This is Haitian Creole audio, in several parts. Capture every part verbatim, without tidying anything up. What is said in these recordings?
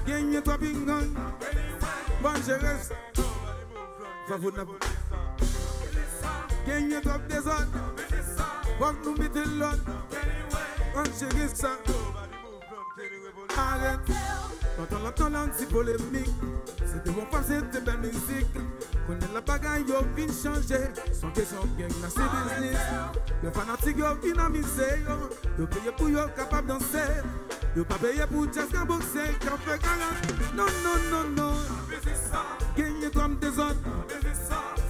Genyen twòp pingan. Fò n jere sa. Fò n ap genyen twòp dezòd. Fòk nou mete lòd. Fò n jere sa. Arèt. Lontan, lontan, lontan, ti polemik. Se te bon fwa, se te bèl mizik. Kounye a la bagay yo vin chanje. Se yon kesyon gang, la se biznis. Lè fanatik yo vin amize yo. Yo peye pou yo kapab danse. Yo pa peye pou djaz ka bokse, ka fè galas. Non, non, non, non. Genyen twòp dezòd.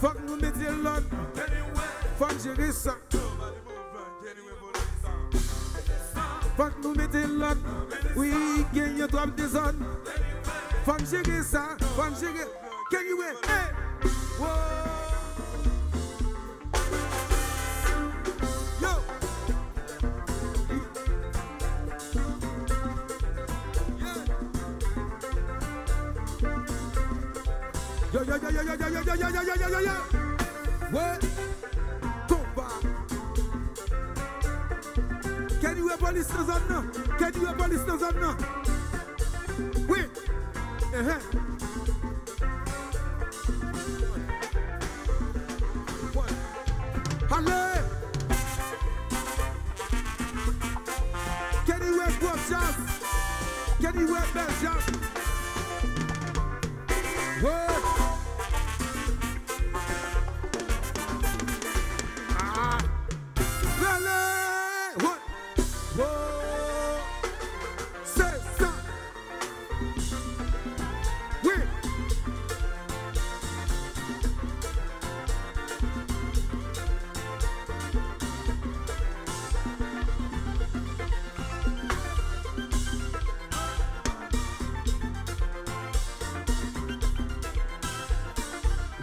Fòk nou mete lòd. Fò n jere sa. Fòk nou mete lòd. Wi, genyen twòp dezòd. Fò n jere sa. Fò n jere. Kenny West. Hey! Whoa! Yo! Yeah! Yo, yo, yo, yo, yo, yo, yo, yo, yo, yo, yo, yo, yo, yo. Wè. Konba. Kenny West polis nan zòn nan. Kenny West polis nan zòn nan. Wi. Ehe. Ale! Kenny West gwo djaz. Kenny West bèl djaz. Wè. Ah. Rele! Wè. Wè. Se sa. Wi.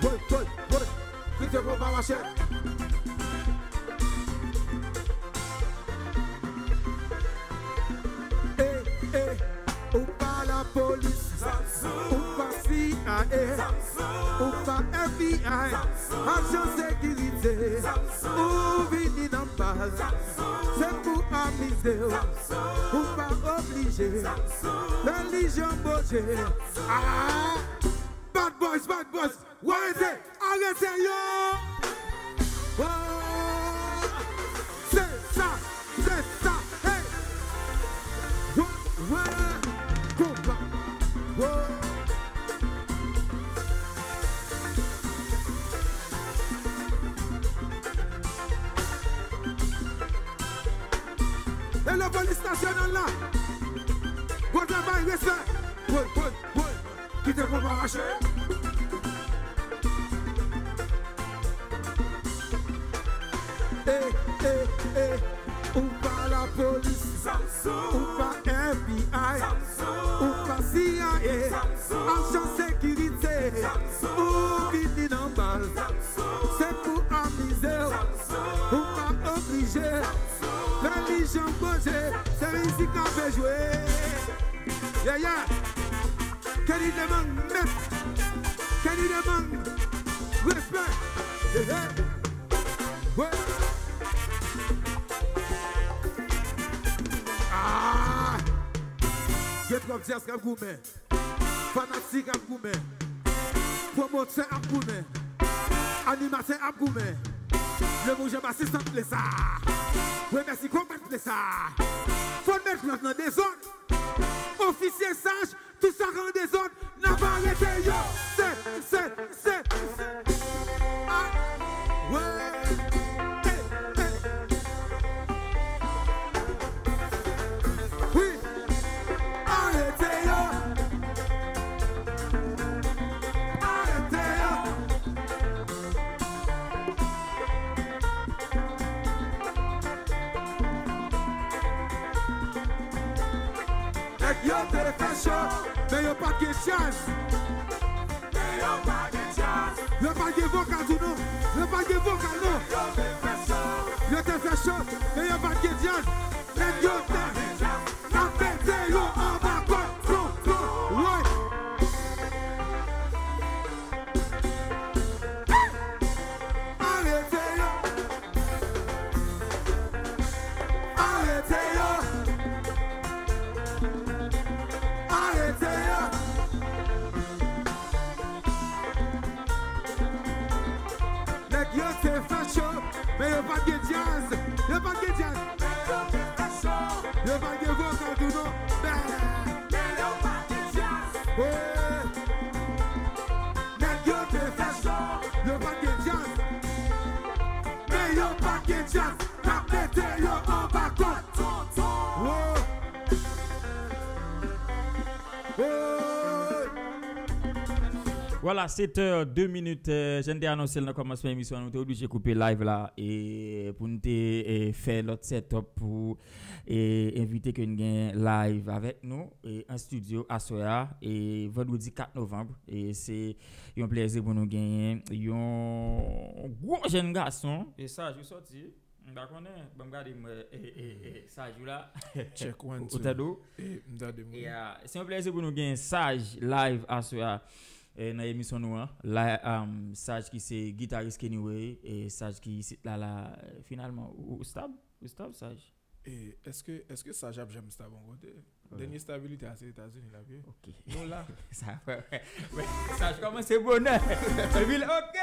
Woy, woy, woy. Kite konba mache. Eh, eh, ou pa lapolis, ou pa C I A, ou pa F B I, ajan sekirite, ou vini nan baz, se pou amize w, ou pa oblije, relijyon boje. Ah! Bad boys, bad boys, w arete, arete yo! Oh! Se sa, se sa, hey! Wo, wo, konba, wo! E lapolis nasyonal la! Bon travay, respè! Woy, woy, woy! Kite konba mache. Eh, eh, eh, ou pa lapolis, ou pa F B I, ou pa C I A, ajan sekirite, ou vini nan baz, se pou amize w, ou pa oblije, relijyon boje, se mizik n ap jwe. Yeah, yeah. Kenny Demang, mèt. Kenny Demang, respè. Hey, hey. Wè. Ah! Gen twòp djaz k ap goumen. Fanatik ap goumen. Pwomotè ap goumen. Animatè ap goumen. Lemonn Jean Baptiste ap ple sa. Wè, mèsi, konbèt ple sa. Fò n met lòd nan dezòd. Ofisye saj, tout sa k an dezòd, n ap arete yo. Se, se, se, se. Ah, wè. Hey, hey. Wi. Arete yo. Arete yo. Nèg yo te fè cho, men yo pa t gen djaz. Men yo pa gen djaz. Yo pa t gen vokal tou non. Yo pa t gen vokal non. Yo te fè cho. Yo te fè cho, men yo pa t gen djaz. Nèg yo te fè djaz. N ap mete yo anba kòd. Pran, pran, woy. Arete yo. Arete yo. Pa t gen djaz, yo pa t gen djaz. Yo pa t gen vokal tou non. Bè. Hey. Nèg yo te fè cho, yo pa t gen djaz. Men yo pa t gen djaz. N ap mete yo anba kòd. Wow. Hey. Vwala, sèt è de minit. Jan n te anonse l nan kòmansman emisyon an, nou te oblije koupe live la e pou n te e, fè lòt setup pou e, envite ke n gen live avèk nou e, an studio aswè a, e vandredi kat novanm. E se yon plèzi pou nou genyen yon gwo jèn gason. E Saj, ou sòti? M pa konnen. Ban m gade, m wè, e, e, e, Saj, ou la? Check one, ou, ou tande w? E, m tande w. Yeah. Se yon plèzi pou nou gen Saj live aswè a, e, nan emisyon nou an. La, um, Saj ki se gitaris Kenny Way, e Saj ki isit la, la, finalman, ou, ou stab? Ou stab, Saj? E, èske, èske Saj ap janm stab yon kote? Dènye stabilite a se Etazini l ap ye. Ok. Nou la. Sa, wè, wè. Wè, Saj kòmanse bonè. Epi l, ok.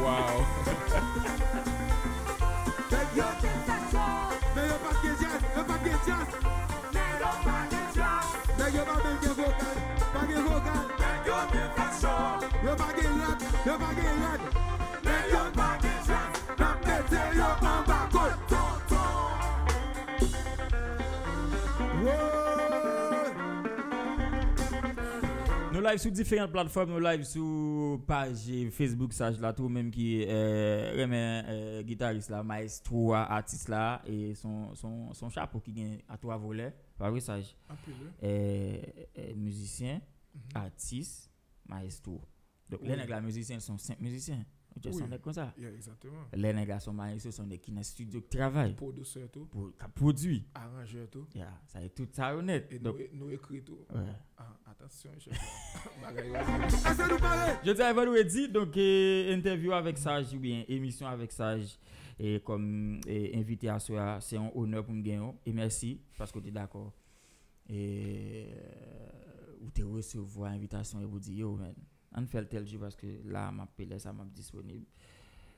Wow. Nèg yo te fè cho, men yo pa t gen djaz, yo pa t gen djaz. Nèg yo pa t gen djaz. Nèg yo pa menm gen vokal, pa gen vokal. Nèg yo te fè cho. Yo pa gen rad, yo pa gen rad. Nèg yo pa gen djaz. N ap mete yo anba kòd. Wow. Nou live sou diferan platfòm, nou live sou paj Facebook Saj la tou, menm ki e, renmen e, gitaris la, maestro a, atis la, e son, son, son chapo ki gen a twa volè, pa vre Saj? Anpil, wi. E, e, mizisyen, atis, maestro. Donk, lè nèg la mizisyen, l se yon senp mizisyen. Ou just yon nèg konsa. Yeah, exactement. Lè nèg la se yon maestro, se yon nèg ki nan studio k travay. Pwodisè tou. Pou, k ap pwodui. Aranjè tou. Yeah, sa e tout sa yo nèt. E nou, nou ekri tou. Wè. Ah, atansyon, chèf. Bagay yo. Jodi a e vandredi, donk e, entèvyou avèk Saj oubyen emisyon avèk Saj e kòm e, envite aswè a, se yon onè pou m gen w. E mèsi paske w te dakò. E ou te resevwa envitasyon e pou di, yo, man, ann fè l tèl jou paske la m ap pe lè sa m ap disponib.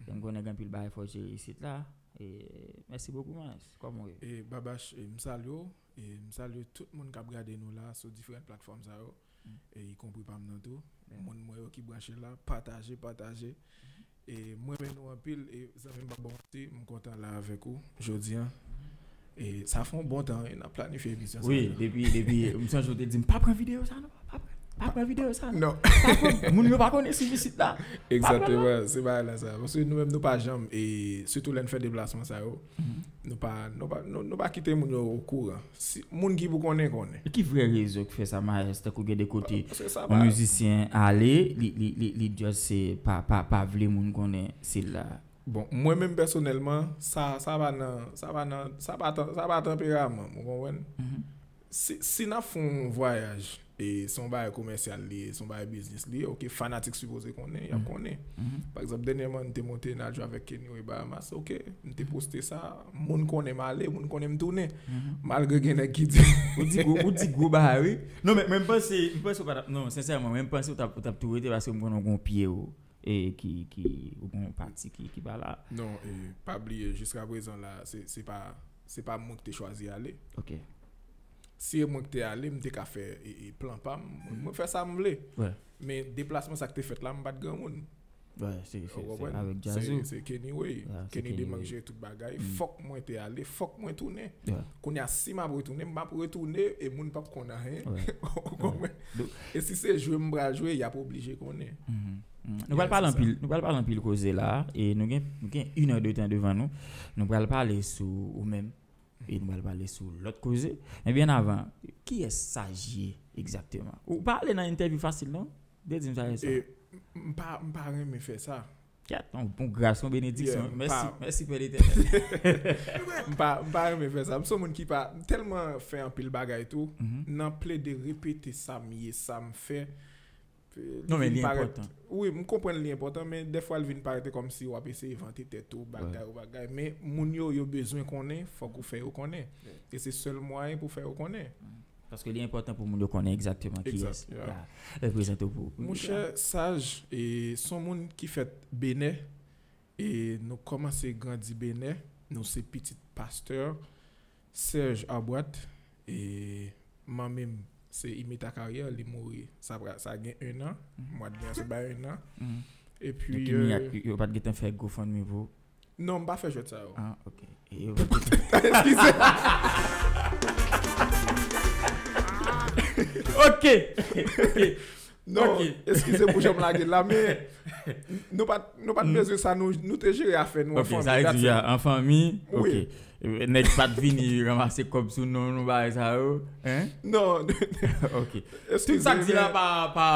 E m konnen gen anpil bagay fò w jere isit la. E mèsi bokou, man. Kòman w ye? E Babach, e m salye w. E m salye tout moun k ap gade nou la sou diferan platfòm sa yo. E ikonpri pa m nan tou. Moun mwen yo ki branche la, pataje, pataje. E mwen renmen nou anpil. E zanmi m, pa bon manti, m kontan la avèk ou jodi a. E sa fè yon bon tan wi, n ap planifye emisyon sa. Wi, depi, depi m sonje w te di m pa pran videyo sa non. Pa pran, pa pran videyo sa non. Non. Pa pran, moun yo pa konnen sou isit la. Egzakteman, se bagay la sa. Paske nou menm nou pa janm, e sitou lè n fè deplasman sa yo, nou pa, nou pa, nou, nou pa kite moun yo okouran. Si, moun ki pou konnen, konnen. E ki vrè rezon ki fè sa, Maes, tankou gen de kote yon mizisyen ale, li, li, li, li just se pa, pa, pa vle moun konnen se la. Bon, mwen menm pèsonèlman, sa, sa pa nan, sa pa nan, sa pa tan, sa pa tanperaman m, ou konprann? Si, si n ap fè yon vwayaj, e se yon bagay komèsyal li ye, se yon bagay biznis li ye, ok, fanatik sipoze konnen, y ap konnen. Pa egzanp, dènyèman, n te monte n al jwe avèk Kenny Way Bahamas, ok, m te poste sa, moun konnen m ale, moun konnen m tounen. Malgre gen nèg ki di. Ou di gwo, ou di gwo bagay, wi. Non, men, men m panse, m panse w pa t ap, non, sensèman, men m panse w t ap, w t ap tou rete paske m konnen w gon pye w, e ki, ki, ou gon pati ki, ki pa la. Non, e pa bliye, jiskaprezan la, se, se pa, se pa mwen ki te chwazi ale. Ok. Si e mwen ki te ale, m te ka fè e, e plan pa m. Mwen fè sa m vle. Wè. Men deplasman sa k te fèt la, m pa t granmoun. Wè, se, se, se avèk Djazou. Se, se Kenny Way. Kenny Demank jere tout bagay. Fòk mwen te ale, fòk mwen tounen. Kounye a, si m ap retounen, m ap retounen e moun p ap konn anyen. Ou konprann? E si se jwe m pral jwe, y ap oblije konnen. Nou pral pale anpil, nou pral pale anpil koze la, e nou gen, nou gen inè de tan devan nou. Nou pral pale sou ou menm, e nou pral pale sou lòt koze. Men byen avan, kiyès Saj ye egzakteman? Ou pa ale nan entèvyou fasil, non? Te di m sa yè swa. E, m pa, m pa renmen fè sa. Kèt, yon bon gras, yon benediksyon. Mèsi, mèsi Pè Letènèl. M pa, m pa renmen fè sa. M se yon moun ki pa, m tèlman fè anpil bagay tou, nan plede repete sa m ye, sa m fè. Non, men li enpòtan. Wi, m konprann li enpòtan, men dèfwa l vin parèt kòmsi w ap eseye vante tèt ou, bagay ou bagay. Men moun yo, yo bezwen konnen, fòk ou fè yo konnen. E se sèl mwayen pou fè yo konnen. Paske li enpòtan pou moun yo konnen egzakteman kiyès. Prezante w pou. Monchè, Saj, e, se yon moun ki fèt Benè, E nou kòmanse grandi Benè. Nou se pitit pastè Serge Abwat. E manmi m se Imeta Carrière, li mouri sa, pra- sa gen en an. Mwa de me a sot bay en an. Epi, Yo pa t gentan fè GoFundMe pou. Non, m pa fè jwèt sa yo. Ah, ok. Eskize. Ok. Ok. Non, eskize pou jan m lage la, men nou pa nou pa t bezwen sa, nou nou te jere afè nou an fanmi. An fanmi. Ok. Nèg pa t vini ranmase kòb sou non nou bagay sa yo. Hein? Non. Ok. Tout sa k di la pa pa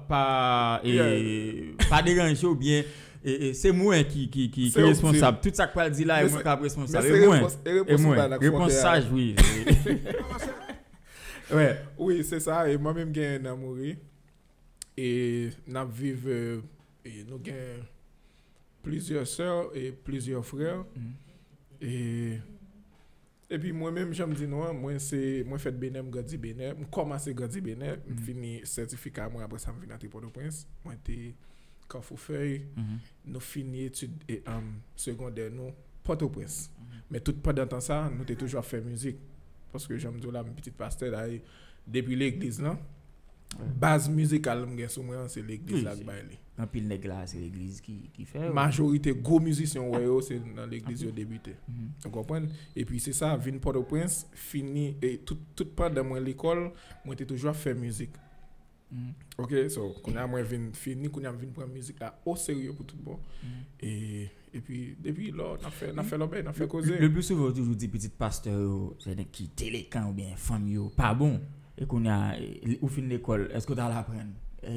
pa e, pa deranje w byen. E, e, se mwen ki, ki, ki, ki responsab. Tout sa k pral di la, e mwen k ap responsab. E mwen, e mwen. Repons saj, wi. Wi, se sa. E mwen menm gen nan mouri. E n ap viv, e, e nou gen plizyè sè e plizyè frè. E epi mwen menm, jan m di nou an, mwen se mwen fèt Benè, m grandi Benè, m kòmanse grandi Benè, m fini sètifika mwen, apre sa m vin antre Pòtoprens. Mwen te Kafou Fèy. Nou fini etid e, um, segondè nou Pòtoprens. Men tout pandan tan sa, nou te toujou ap fè mizik. Paske jan m di w la, m pitit pastè la, e depi legliz lan, baz mizikal m gen sou mwen an, se legliz la k bay li. Anpil nèg la, se legliz ki, ki fè yo. Majorite gwo mizisyen w wè yo, se nan legliz yo debite. Ou konprann? Epi se sa, vin Pòtoprens, fini, e tout, tout pandan mwen lekòl, mwen te toujou ap fè mizik. Ok, so, kounye a mwen vin fini, kounye a m vin pran mizik la o serye pou tout bon. E epi, depi lò, n ap fè, n ap fè lòbèy, n ap fè koze. Le pli souvan, yo toujou di pitit pastè yo, se nèg ki telekan oubyen fanm yo pa bon. E kounye a, e, ou fin lekòl, èske w t al aprann? E,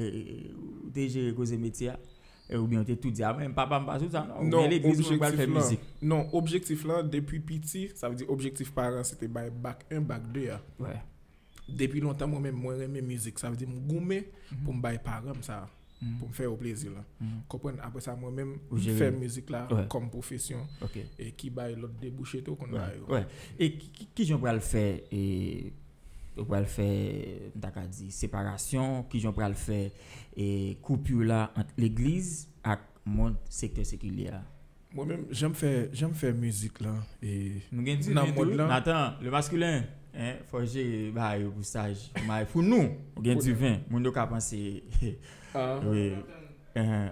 ou te jere koze metye a? E, oubyen ou te tou di, a, men papa m pa sou sa, non. Oubyen legliz mwen pral fè mizik. Non, objektif lan, depi piti, sa vle di objektif paran, se te bay bak en, bak de a. Depi lontan, mwen menm, mwen renmen mizik. Sa vle di m goumen pou m bay paran m sa, pou m fè yo plezi la. Konprann? Apre sa, mwen menm, m fè mizik la kòm pwofesyon. E ki bay lòt debouche tou, konn bay yo. E ki, ki, kijan w pral fè, e, w pral fè, m ta ka di, separasyon, kijan w pral fè, e, koupi la ant legliz ak mond sektè sekilyè a? Mwen menm, jan m fè, jan m fè mizik lan, e, nou gen diven tou, wi. Nathan, le masculin, hein, fò jere bagay yo pou saj. Pou nou, ou gen diven, moun yo ka panse. Wi.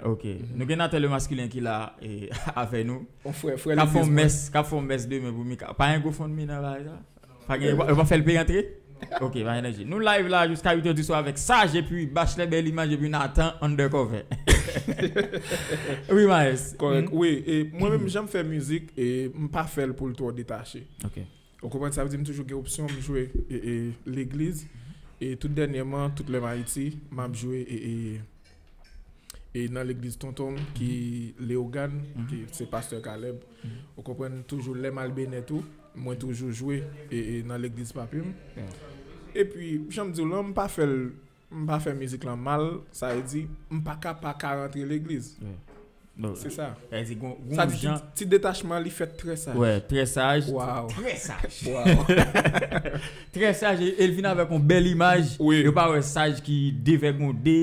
Ok. Nou gen Nathan le masculin ki la, e, avè nou. Ka fè yon mès, ka fè yon mès demen pou Mika. Pa gen GoFundMe nan bagay sa? Pa gen, yo pa fè l peye antre? Ok, pa gen danje. Nou live la jiska uit è di swa avèk Saj epi Bachelet, bèl imaj, epi Nathan undercover. Wi, Maes. Kòrèk. Wi, e mwen menm, jan m fè mizik, e m pa fè l pou l twò detache. Ok. Ou konprann? Sa vle di m toujou gen opsyon, m jwe, e, e, legliz. E tout dènyèman, tout lè m Ayiti, m ap jwe, e, e, e nan legliz tonton m, ki Leyogàn, ki se pastè Caleb. Ou konprann? Toujou lè m al Benè tou, mwen toujou jwe, e, e nan legliz papi m. Epi, jan m di w lan, m pa fè l, m pa fè mizik lan mal, sa vle di, m pa ka pa ka rantre legliz. Se sa. Sa vle di, gon, gon jan ti detachman, li fèt trè saj. Wè, trè saj. Waw. Trè saj. Waw. Trè saj, e, e l vin avèk yon bèl imaj. Wi. Yo pa wè saj ki devègonde,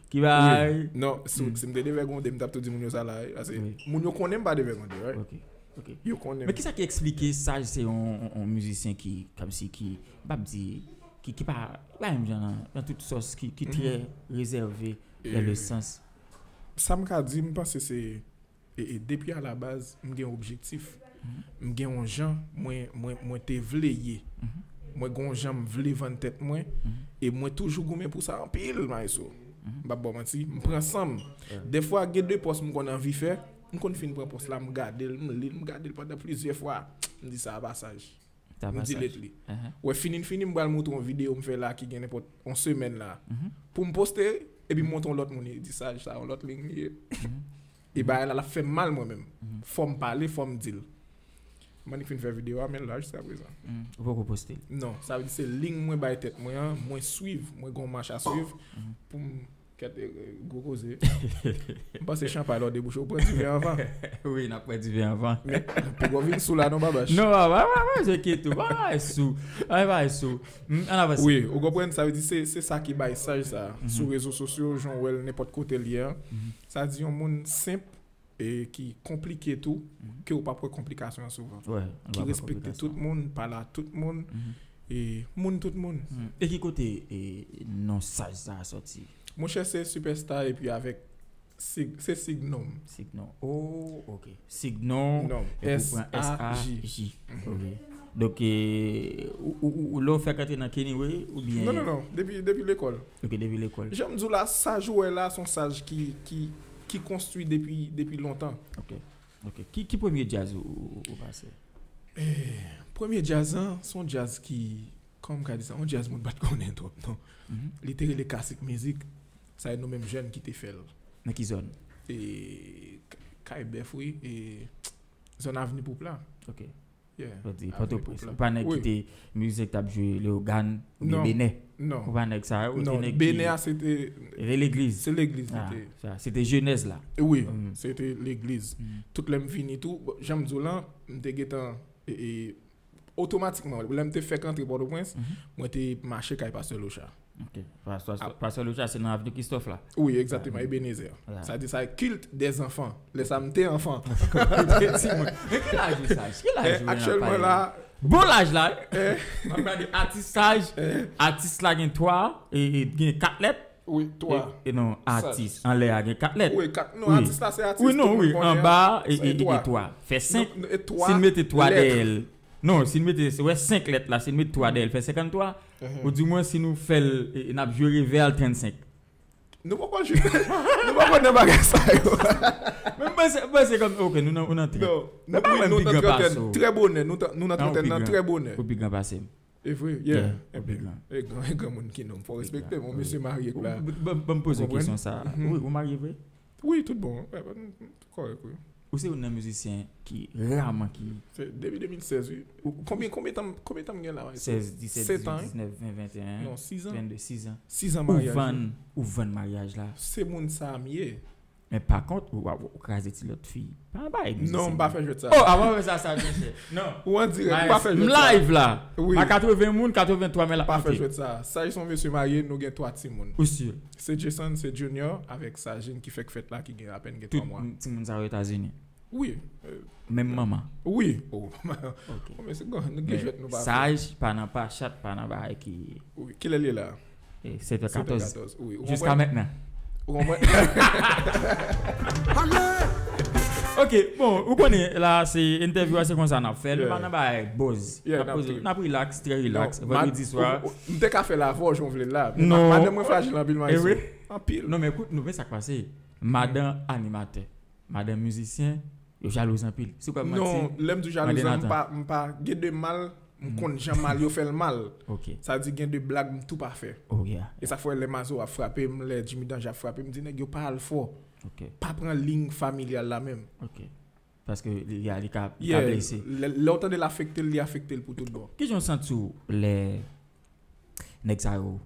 ki bay. Non, si, si m te devègonde, m t ap tou di moun yo sa la, wi. Paske moun yo konnen m pa devègonde, right? Ok, ok. Yo konnen. Men kisa ki eksplike Saj se yon, yon, yon mizisyen ki, kòmsi ki, m p ap di, ki, ki pa, ki pa menm jan nan, nan tout sòs, ki, ki trè rezève dans le sens. Sa m ka di, m panse se, e, e, depi alabaz, m gen objektif. M gen yon jan mwen, mwen, mwen te vle ye. Mwen gen yon jan m vle vann tèt mwen. E mwen toujou goumen pou sa anpil, Maestro. M p ap ba w manti, m pran san m. Dèfwa, gen de pòs m konn anvi fè, m konn fin pran pòs la, m gade l, m li l, m gade l pandan plizyè fwa. M di, sa a pa Saj. M delete li. Wè, fini n fini, m pral montre yon videyo m fè la ki gen nenpòt yon semèn la. Pou m poste, epi m montre yon lòt moun, li di, Saj, sa yon lòt liy li ye. E bagay la, l ap fè m mal mwen menm. Fò m pale, fò m di l. M annik fin fè videyo a, men l la jiska prezan. Ou poko poste l? Non, sa vle di se liy mwen bay tèt mwen an, mwen swiv, mwen gon mach a swiv pou m kèt, e, e, gwo koze. M panse chanpay la w debouche, ou pran diven anvan. Wi, n ap pran diven anvan. Men, poko vin sou la non, Babache. Non, pa, pa, pa, pa, se kite w, pa, pa, sou. Pa, pa, sou. Ann avanse. Wi, ou konprann, sa vle di se, se sa ki bay Saj sa. Sou rezo sosyo, jan w wè l, nenpòt kote l ye an. Sa di yon moun senp, e ki konplike tou, ke ou p ap wè konplikasyon an souvan. Ki respekte tout moun, pale a tout moun, e moun tout moun. E ki kote e non saj sa a sòti? Monchè, se Superstar epi avèk Sig, se Sig non m. Sig non. Oh, ok. Sig non. Non, S A J. Ok. Donk, e, ou, ou, ou, lè w fèk antre nan Kenny Way, oubyen? Non, non, non. Depi, depi lekòl. Ok, depi lekòl. Jan m di w la, saj ou wè la, se yon saj ki, ki, ki konstwi depi, depi lontan. Ok. Ok. Ki, ki premye djaz ou, ou, ou pase? Eh, premye djaz lan, se yon djaz ki, kòman m ka di sa, yon djaz moun pa t konnen twòp, non. Li te rele Kasik Mizik. Sa e nou menm jèn ki te fè l. Nan ki zòn? E, K-, Kay Bèf, wi. E, zòn Avni Poupla. Ok. Yeah. Sa di Pòtoprens. Ou pa nèg ki te mizik t ap jwe Leyogàn oubyen Benè? Non. Ou pa nèg sa yo? Ou te nèg ki... Benè a se te... Se legliz. Se legliz li te. Sa, se te jenèz la. Wi, se te legliz. Tout lè m vini tou, bon, jan m di w lan, m te gentan, e, e, otomatikman, lè m te fèk antre Pòtoprens, mwen te mache kay Pastè Locha. Ok. Pastè Locha se nan Avni Kristòf la. Wi, egzakteman, Ebenezer. Sa di sa, kilt dè zanfan. Lè sa m te anfan. Men ki laj ou sa? Ki laj ou? Aktyèlman la, bon laj la, m ap gade atis saj, atis la gen twa, e, e gen kat lèt. Wi, twa. E, e non, atis anlè a gen kat lèt. Wi, kat, non, atis la se atis. Wi, non, wi, anba, e, e, e twa. Fè senk. Si n mete twa dèyè l. Non, si n mete, se wè senk lèt la, si n met twa dèyè l, fè senkanntwa. Ou di mwen si nou fè l, e, e n ap jwe revè al trannsenk. Nou poko jwe, nou poko nan bagay sa yo. Men m panse, m panse kòm, ok, nou nan, ou nan trant. Non, nou, wi, nou nan trantèn trè bonè, nou nan trantèn nan trè bonè. Ou pi gran pase m. E vre, yeah. Ou pi gran. E gran, e gran moun ki non m, fò respekte m, yon mesye marye k la. Ban m poze w kesyon sa. Wi, ou marye vre? Wi, tout bon. Kòrèk, wi. Ou se youn nan mizisyen ki raman ki... Se depi de mil sèz, wi. Konbyen, konbyen tan, konbyen tan m gen la, Maestro? Sèz, disèt, dizuit, diznèf, ven, venteyen. Non, sizan. Vennde, sizan. Sizan maryaj. Ou vann, ou vann maryaj la. Se moun sa a m ye. Men pa kont, ou, ou kraze ti lòt fi. Pa anba e mizisyen. Non, m pa fè jwèt sa. Oh, avan fè sa, sa, monchè. Non. Ou andirèk, m pa fè jwèt sa. M live la. Wi. Pa katreven moun, katreven twa men l ap monte. Pa fè jwèt sa. Saj se yon mesye marye, nou gen twa timoun. Ou si? Se Jason, se Junior, avèk Sajin ki fèk fèt la, ki gen apèn gen twa mwa. Tout timoun sa yo Etazini? Wi. Menm manman? Wi. Oh, men se gwo, nou gen jwèt nou pa fè. Saj pa nan pa chat, pa nan bagay ki... Wi, kilè l ye la? E, sèt è katòz. Sèt è katòz, wi. Ou konprann? Jiska mentnan. Ou konprann? Ok, bon, ou konnen, la, se entèvyou a, se konsa n ap fè l. Nou pa nan bagay buzz. N ap poze, n ap relax, trè relax. Vandredi swa. M te ka fè l avè w, jan w vle l la. Men madanm mwen frajil anpil, Maestro. Anpil. Non, men koute, nou, men sa k pase. Madan animatè, madan mizisyen, yo jalouz anpil. Si w kwè m manti, mande Nathan. Non, lè m di jalouz lan, m pa, m pa, gen de mal, m konn jan mal yo fè l mal. Ok. Sa di gen de blag m tou pa fè. Oh, yeah. E sa fè lè Mazo ap frape m, lè Jimmy Danger ap frape m, m di nèg yo pa al fò. Ok. Pa pran liy familyal la menm. Ok. Paske li, li ka, li ka blese. Yeah, lè, lè w tande l afekte l, li afekte l pou tout bon. Kijan w santi w lè nèg sa yo,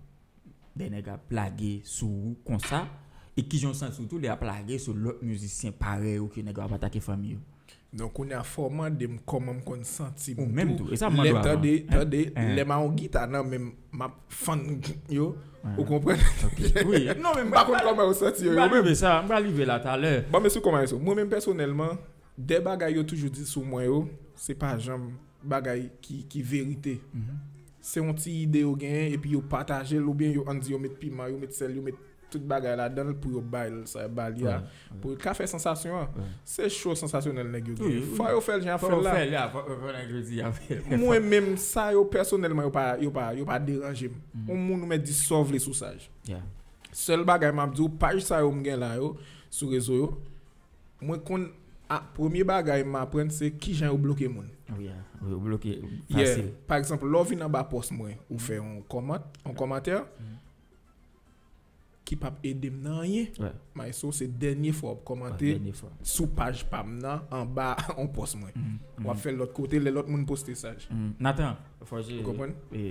lè nèg ap lage sou ou konsa, e kijan w santi w tou lè y ap lage sou lòt mizisyen parèy ou ke nèg yo ap atake fanmi yo? Non, kounye a fò w mande m kòman m konn santi m tou. Ou menm tou, e sa m mande w avan. Lè tande, tande, lè m a yon gita nan men m, m ap fann yo, ou konprann? Wi. Non, men m pa konn kòman yo santi yo, yo menm. M pral rive sa, m pral rive la talè. Bon, men sou kòman yo sou. Mwen menm pèsonèlman, de bagay yo toujou di sou mwen yo, se pa janm bagay ki, ki verite. Se yon ti ide yo genyen, epi yo pataje l, oubyen yo, ann di yo met piman, yo met sèl, yo met tout bagay ladan l pou yo bay l, sa ba li a, pou l ka fè sansasyon an. Se show sansasyonèl nèg yo genyen. Fò yo fè l jan y ap fè l la. Fò yo fè l, ya, fò, fò nèg yo di y ap fè l. Mwen menm, sa yo pèsonèlman, yo pa, yo pa, yo pa deranje m. Yon moun ou mèt di sa w vle sou Saj. Sèl bagay m ap di w, paj sa yo m gen la yo, sou rezo yo, mwen konn, a, premye bagay m aprann se kijan yo bloke moun. Wi, a, wi, yo bloke fasil. Pa egzanp, lè w vin anba pòs mwen, ou fè yon kòmant, yon kòmantè ki p ap ede m nan anyen. Maestro, se dènye fwa w ap kòmante sou paj pa m nan anba yon pòs mwen. W ap fè l lòt kote, lè lòt moun poste Saj. Nathan, fò je, e,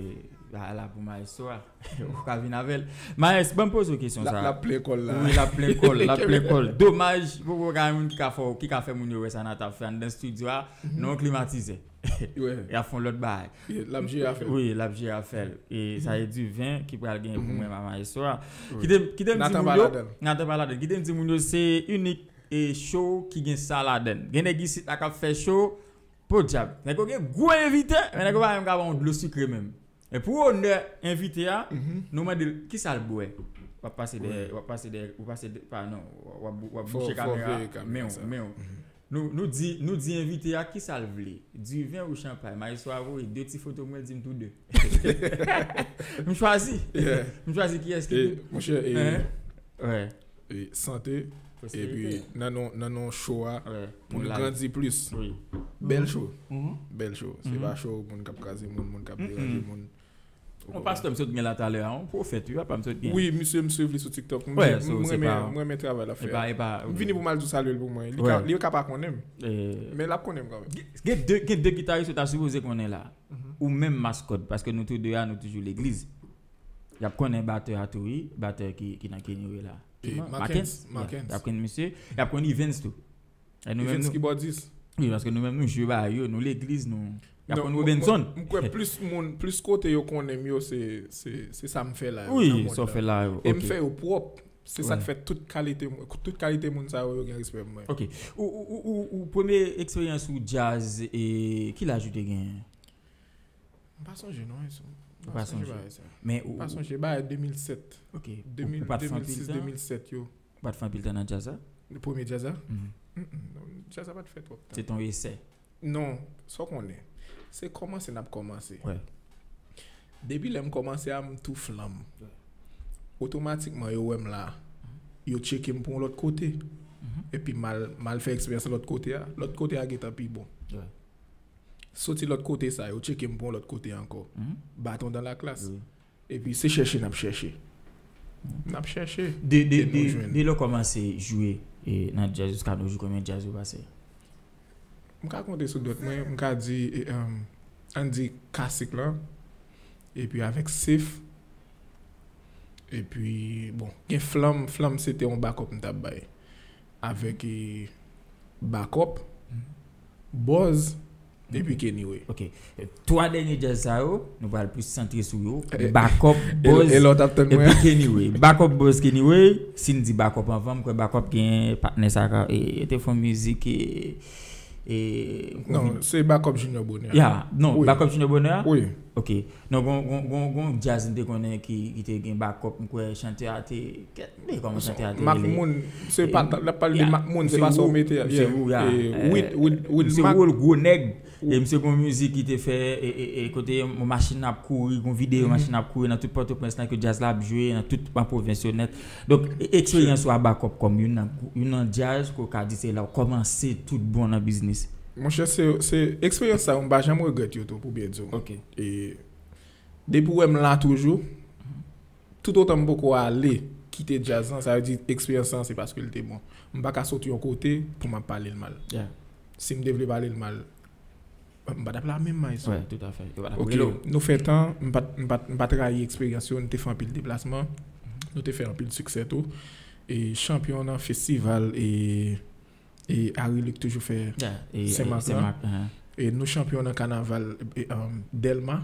a la pou Maestro a. Ou ka vin avè l. Maes, ban m poze w kesyon sa. L ap plen kò l la. Wi, l ap plen kò l, l ap plen kò l. Domaj, poko gen moun ki ka fè, ki ka fè moun yo wè sa Nathan ap fè anndan estidyo a, nan yon klimatizè. Y ap fè yon lòt bagay. L ap jere afè l. Wi, l ap jere afè l. E sa e Divin ki pral gen pou mwen, Maestro a. Kite m, kite m di moun yo, Nathan pa ladan l. Kite m di moun yo, se inik e show ki gen sa ladan l. Gen nèg isit la k ap fè show, podyab. Nèg yo gen gwo envite, men nèg yo pa menm ka ba w dlo sikre menm. E pou onè envite a, nou mande l kisa l bwè. W ap pase dèyè, w ap pase dèyè, w ap pase dèyè, pa non, w ap, w ap bouche kamera, men w, men w. Nou, nou di, nou di envite a kisa l vle, diven ou chanpay. Maestro a voye de ti foto mwen, di m tou de. M chwazi. M chwazi kiyès ki. Monchè, e, sante, epi nan non, nan non show a, pou n grandi plis. Bèl show. Bèl show. Se pa show moun k ap kraze moun, moun k ap deranje moun. Yon pastè m sot gen la talè a, yon pwofèt, wi, papa m sot gen. Wi, misye m swiv li sou TikTok. M renmen, m renmen travay l ap fè a. M vini pou m al di w salye l pou mwen. Li ka, li ka pa konnen m. Men l ap konnen m kanmenm. Gen de, gen de gitaris ou ta sipoze konnen la. Ou menm Mascot, paske nou tou de a, nou toujou legliz. Y ap konnen batè a tou, wi, batè ki, ki nan Kenny Way la. Macken's, Macken's. Y ap konnen misye, y ap konnen Evans tou. E nou menm Evans nou kibòdis. Wi, paske nou menm nou jwe ba yo, nou legliz, nou. Y ap konn Robenson. M kwè plis moun, plis kote yo konnen m yo, se, se, se sa m fè la yo. Wi, sa w fè la yo. E m fè yo pwòp. Se sa k fè tout kalite, tout kalite moun sa yo, yo gen respè pou mwen. Ok. Ou, ou, ou, ou, ou premye eksperyans ou djaz, e ki laj ou te genyen? M pa sonje non, Enso. M pa sonje bagay sa. Men ou pa sonje bagay de mil sèt. Ok. De mil, ou pa t fè anpil tan? De mil sis, de mil sèt yo. Ou pa t fè anpil tan nan djaz la? Premye djaz la? Djaz la pa t fè twòp tan. Se te yon esè? Non, sa w konnen. Se kòmanse n ap kòmanse. Depi lè m kòmanse a, m tou flanm. Otomatikman, yo wè m la. Yo tcheke m pou yon lòt kote. Epi m al, m al fè eksperyans lòt kote a. Lòt kote a gentan pi bon. Soti lòt kote sa, yo tcheke m pou yon lòt kote ankò. Baton dan la klas. Epi se chèche n ap chèche. N ap chèche. De, de, de, de lè w kòmanse jwe, e, nan djaz jiska nos jours, konbyen djaz ou pase? M ka konte sou dwèt mwen, m ka di, e, ann di Kasik lan, epi avèk Sif, epi, bon, gen Flanm, Flanm se te yon bakòp m t ap bay. Avèk, e, bakòp, bòz, epi Kenny Way. Ok. Twa dènye djaz sa yo, nou pral plis santre sou yo. Bakòp, bòz, epi Kenny Way. Bakòp, bòz, Kenny Way. Si n di bakòp anvan, m kwè bakòp gen patnè sa ka, e, te fè yon mizik, e, e, non, se bakòp Junior Bonheur. Ya, non, bakòp Junior Bonheur? Wi. Ok. Non, gon, gon, gon, gon djaz m te konnen ki, ki te gen bakòp, m kwè chantè a te, kèt, m te kòman chantè a te rele. Mac Moun, se pa, l ap pale de Mac Moun, se pa sa w mete a. Wid, Wid, Wid Mac. Misye gwo nèg, e misye gon mizik ki te fè, e, e, e, kote yon machin ap kouri, gon videyo machin ap kouri nan tout Pòtoprens lan, ke djaz la ap jwe nan tout, nan pwovens yo nèt. Donk, e, eksperyans ou a bakòp kòm youn nan, youn nan djaz, ke w ka di se la w kòmanse tout bon nan biznis. Monchè, se, se eksperyans sa yo, m pa janm regrèt yo tou, pou byen di w. Ok. E, Depi w wè m la toujou, toutotan m poko ale kite djaz lan, sa vle di eksperyans lan, se paske l te bon. M pa ka sot yon kote pou m ap pale l mal. Si m te vle pale l mal, m pa t ap la menm, Maestro. Ok, nou fè tan, m pa t, m pa t, m pa t rayi eksperyans yo, nou te fè anpil deplasman, nou te fè anpil siksè tou. E chanpyon nan festival, e e Harry Luc toujou fè Senmak lan. E nou chanpyon nan kanaval, e, um, Dèlma.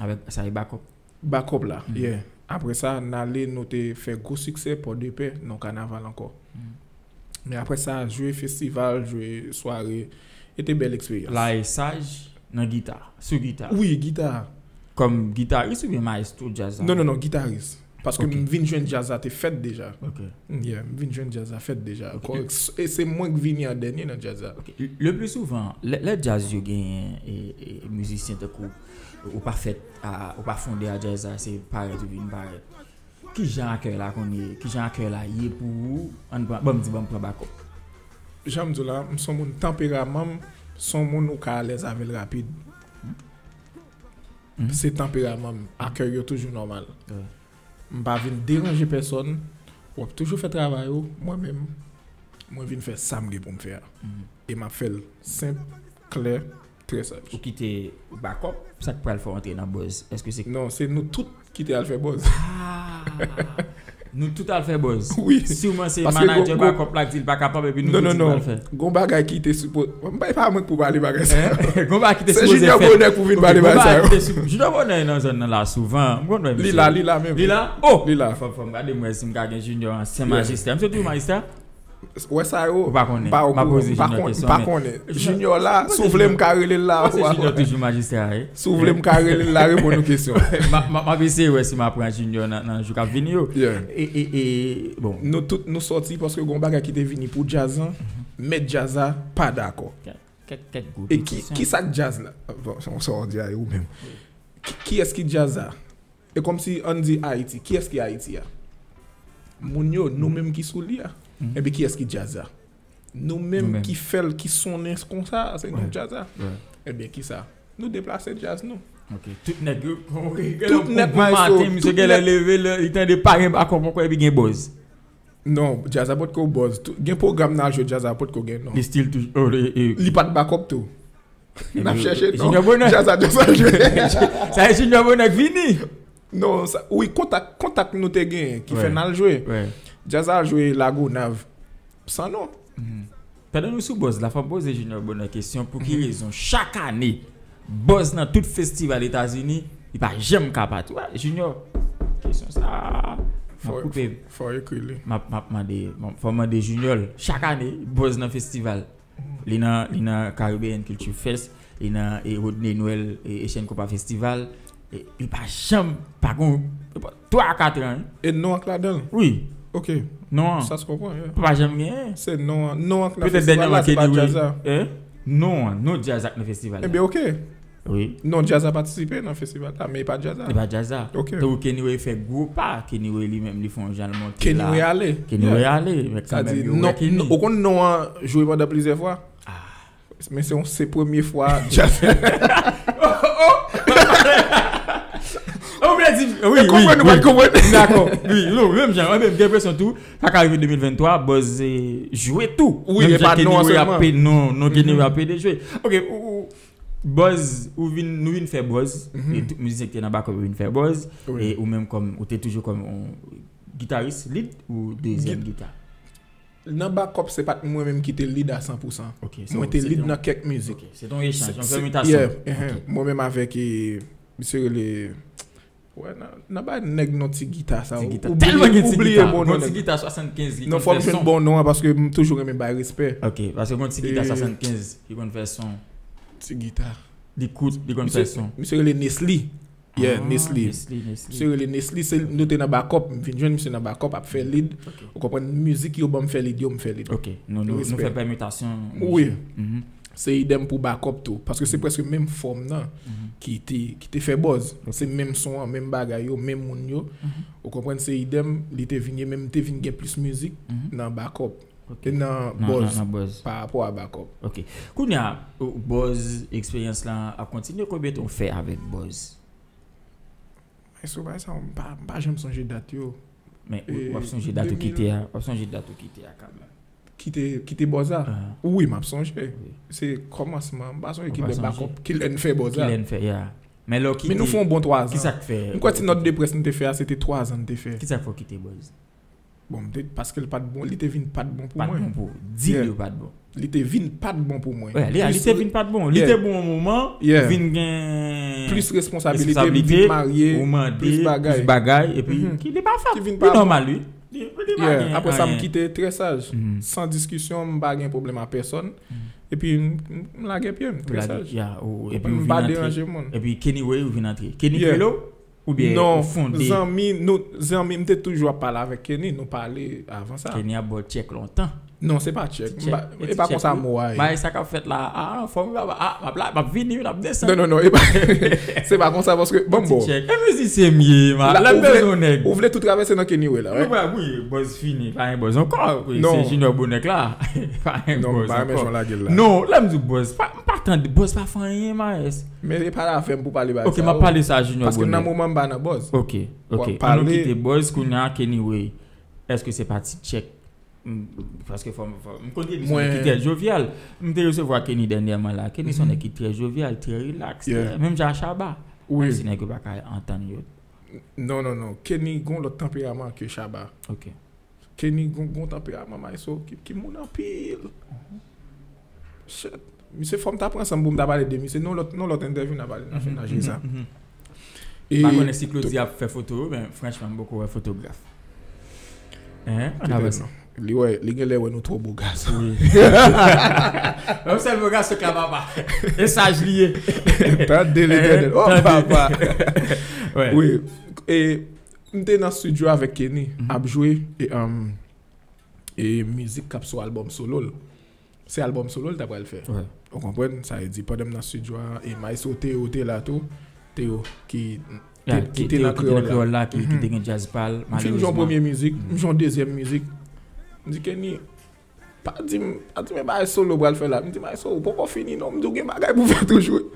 Avèk sa e bakòp. Bakòp la, yeah. Apre sa, n ale, nou te fè gwo siksè Pòdepè nan kanaval ankò. Men apre sa, jwe festival, jwe sware, e te bèl eksperyans. La e Saj nan gita, sou gita. Wi, gita. Kòm gitaris oubyen maestro djaz la? Non, non, non, gitaris. Paske m vin jwenn djaz la te fèt deja. Yeah, m vin jwenn djaz la fèt deja. E se mwen k vini an dènye nan djaz la. Le pli souvan, lè, lè djaz yo genyen, e, e, mizisyen tankou ou pa fèt a, ou pa fonde a djaz la, se parèt ou vin parèt. Kijan akèy la konn ye? Kijan akèy la ye pou ou? Ann pran, ban m di, ban m pran bakòp. Jan m di w la, m se yon moun, tanperaman m, se yon moun ou ka alèz avè l rapid. Se tanperaman m. Akèy yo toujou nòmal. M pa vin deranje pèsòn. W ap toujou fè travay ou. Mwen menm, mwen vin fè sa m gen pou m fè a. E m ap fè l senp, klè, trè saj. Ou kite bakòp, sa k pral fè w antre nan buzz? Èske se... Non, se nou tout ki te al fè buzz. Nou tout al fè buzz. Wi. Siman se manadjè bakòp la k di l pa kapab epi nou tout di l pral fè. Gon bagay ki te sipo-, m pa, e pa mwen k pou pale bagay sa yo. Gon bagay ki te sipoze fèt. Se Junior Bonheur pou vin pale bagay sa yo. Junior Bonheur nan zòn nan la souvan. M konn wè misye. Li la, li la menm. Li la? Oh! Li la. Fò, fò m gade m wè si m ka gen Junior an Sen Majistra. Misye toujou Majistra? Wè sa yo, ou pa konnen. M pa okouran, m pa konnen. Junior la, si w vle m ka rele l la. Si w vle m ka rele l la, reponn nou kesyon. M ap eseye wè si m ap pran Junior nan jou k ap vini yo. E, e, e, bon. Nou tout, nou sòti paske gen yon bagay ki te vini pou djaz lan, mèt djaz la pa dakò. Kèk, kèk gwo ti kesyon. E ki, ki sa k djaz la? Bon, sa w di a, e ou menm. Ki, kiyès ki djaz la? E kòmsi ann di Ayiti. Kiyès ki Ayiti a? Moun yo, nou menm ki sou li a. Enben, kiyès ki djaz la? Nou menm ki fè l, ki sonnen konsa, se nou djaz la. Enben, kisa? Nou deplase djaz nou. Tout nèg yo, tout nèg maten, misye genlè leve, li tande pa gen bakòp ankò, epi gen buzz. Non, djaz la potko buzz. Gen pwogram nan jwe djaz la potko gen non. Li still toujou. Li pa t bakòp tou. N ap chèche non. Junior Bonheur. Djaz la, djaz la jwe. Sa e Junior Bonheur k vini. Non, sa, wi, kontak, kontak nou te gen ki fè n al jwe. Djaz la jwe Lagonav. San non. Pandan nou sou buzz la, fò m poze Junior Bonheur kesyon. Pou ki rezon chak ane buzz nan tout festival Etazini, li pa janm ka pati? Wè, Junior, kesyon sa a, m ap koupe. Fò ekri li. M ap, m ap mande, bon, fò m mande Junior. Chak ane, buzz nan festival. Li nan, li nan Caribbean Culture Fest, li nan, e, Rodney Noël, e, Asian Compas Festival. E, li pa janm, pa gon, twa a kat an, wi. E non an k ladan l? Wi. Ok. Non an. Sa se konprann, yeah. Pa janm genyen. Se non an, non an k nan festival la, se pa djaz la. Non an, non djaz ak nan festival la. Ebyen, ok. Wi. Non, djaz la patisipe nan festival la, men e pa djaz la. E pa djaz la. Ok. Tankou Kenny Way fè gwo pa, Kenny Way li menm li fè yon jan l monte la. Kenny Way ale. Kenny Way ale, men kanmenm yo wè Kenny. Ou konn non an jwe pandan plizyè fwa? Men se yon, se premye fwa djaz. Ou vle di, wi, wi, wi. Dakò. Wi, non, menm jan, mwen menm gen enpresyon tou, sa ka rive de mil venntwa, buzz, e, jwe tou. Wi, e pa non an sèlman. Non, non, Kenny Way ap pede jwe. Ok, ou, ou, buzz, ou vin, nou vin fè buzz. E tout mizisyen ki te nan bakòp yo vin fè buzz. E ou menm kòm, ou te toujou kòm yon gitaris lead ou dezyèm gita? Nan bakòp, se pa t mwen menm ki te lead a san pou san. Mwen te lead nan kèk mizik. Se te yon echanj, yon pèmitasyon. Mwen menm avèk, e, misye rele, wè, nan, nan bay nèg non ti gita sa. Ti gita. Tèlman gen ti gita. Bon ti gita swasannkenz ki konn fè son. Non, fò m jwenn bon non an paske m toujou renmen bay respè. Ok, paske bon ti gita swasannkenz ki konn fè son. Ti gita. Li kout, li konn fè son. Misye rele Nesly. Yeah, Nesly. Nesly, Nesly. Misye rele Nesly, se, nou te nan bakòp, m vin jwenn misye nan bakòp ap fè lead. Ou konprann, mizik yo ban m fè lead yo, m fè lead. Ok, nou, nou, nou fè pèmitasyon. Wi. Se idèm pou bakòp tou, paske se prèske menm fòm nan ki te, ki te fè buzz. Se menm son an, menm bagay yo, menm moun yo. Ou konprann, se idèm, li te vin ye, men m te vin gen plis mizik nan bakòp. E nan buzz, pa rapò a bakòp. Ok. Kounye a, buzz, eksperyans lan ap kontinye, konbyen tan w fè avèk buzz? Maestro, bagay sa, m pa, m pa janm sonje dat yo. Men w ap sonje dat ou kite a, w ap sonje dat ou kite a kanmenm. Kite, kite buzz la? Wi, m ap sonje. Se kòmansman, m pa sonje ki lè bakòp, ki lè n fè buzz la. Ki lè n fè, ya. Men lè w kite, men nou fè yon bon twa zan. Kisa k fè? M kwè ti nòt de près nou te fè a, se te twa zan n te fè. Kisa k fè w kite buzz? Bon, m te, paske l pa t bon, li te vin pa t bon pou mwen. Pa t bon pou ou. Di l yo pa t bon. Li te vin pa t bon pou mwen. Li te vin pa t bon. Li te bon yon moman, vin gen plis responsabilite, m vin marye, plis bagay. Plis bagay, epi ki li pa fèt. Li nòmal, wi. Apre sa, m kite trè saj. San diskisyon, m pa gen pwoblèm a pèsòn. Epi m, m, m lage pye m, trè saj. M pa deranje moun. Epi Kenny Way ou vin antre. Kenny Velo? Oubyen ou fonde? Non, zanmi, nou, zanmi, m te toujou ap pale avèk Kenny, nou pale avan sa. Kenny ap ba w tchèk lontan. Non, se pa tchèk. E pa konsa mo a ye. Bagay sa k ap fèt la, a, fò m, a, m ap la, m ap vini, m ap desann. Non, non, non, e pa, se pa konsa, paske, bon, bon. Tchèk. E mizisyen m ye, lè m bezwen yon nèg. Ou vle tou travèse nan Kenny Way la, wi? Wi, buzz fini, pa gen buzz ankò. Se Junior Bonheur k la. Pa gen buzz ankò. Non, lè m di w buzz, pa, m pa tande buzz pa fè anyen, Maes. Men e pa la avè m pou pale bagay sa yo. Ok, m ap pale sa a Junior Bonheur. Paske nan moman m pa nan buzz. Ok, ok. Ann nou kite buzz kounye a, Kenny Way. Èske se pa ti tchèk? Paske fò m, fò m konn Kenny se yon nèg ki trè jovyal. M te resevwa Kenny dènyèman la. Kenny se yon nèg ki trè jovyal, trè rilaks, menm jan a Shabba. Menm si nèg yo pa ka antann yo. Non, non, non. Kenny gon lòt tanperaman ke Shabba. Ok. Kenny gon, gon tanperaman, Maestro, ki, ki moun anpil. Shit. Misye, fò m ta pran san m pou m ta pale de misye. Non, lòt, non, lòt entèvyou, n a pale, n a fè, n a jere sa. M pa konnen si Claudy ap fè foto yo, men franchman, m poko wè fotograf. Hein? Ann avanse. Li wè, li genlè wè nou twò bo gason. Yon sèl bo gason k la papa. E saj li ye. Tande Letènèl. Oh, papa. Wi. E m te nan studio avèk Kenny, ap jwe e, um, e mizik k ap sou albòm solo l. Se albòm solo l ta pral fè. Ou konprann? Sa vle di, pandan m nan studio a, e maestro Théo te la tou. Théo ki te, ki te nan kreyòl la, ki, ki te gen djaz pa l. M fin jwe yon premye mizik, m jwe yon dezyèm mizik. M di Kenny, pa di m, pa di m e bagay solo w pral fè la. M di maestro, ou poko fini non. M di ou gen bagay pou fè toujou.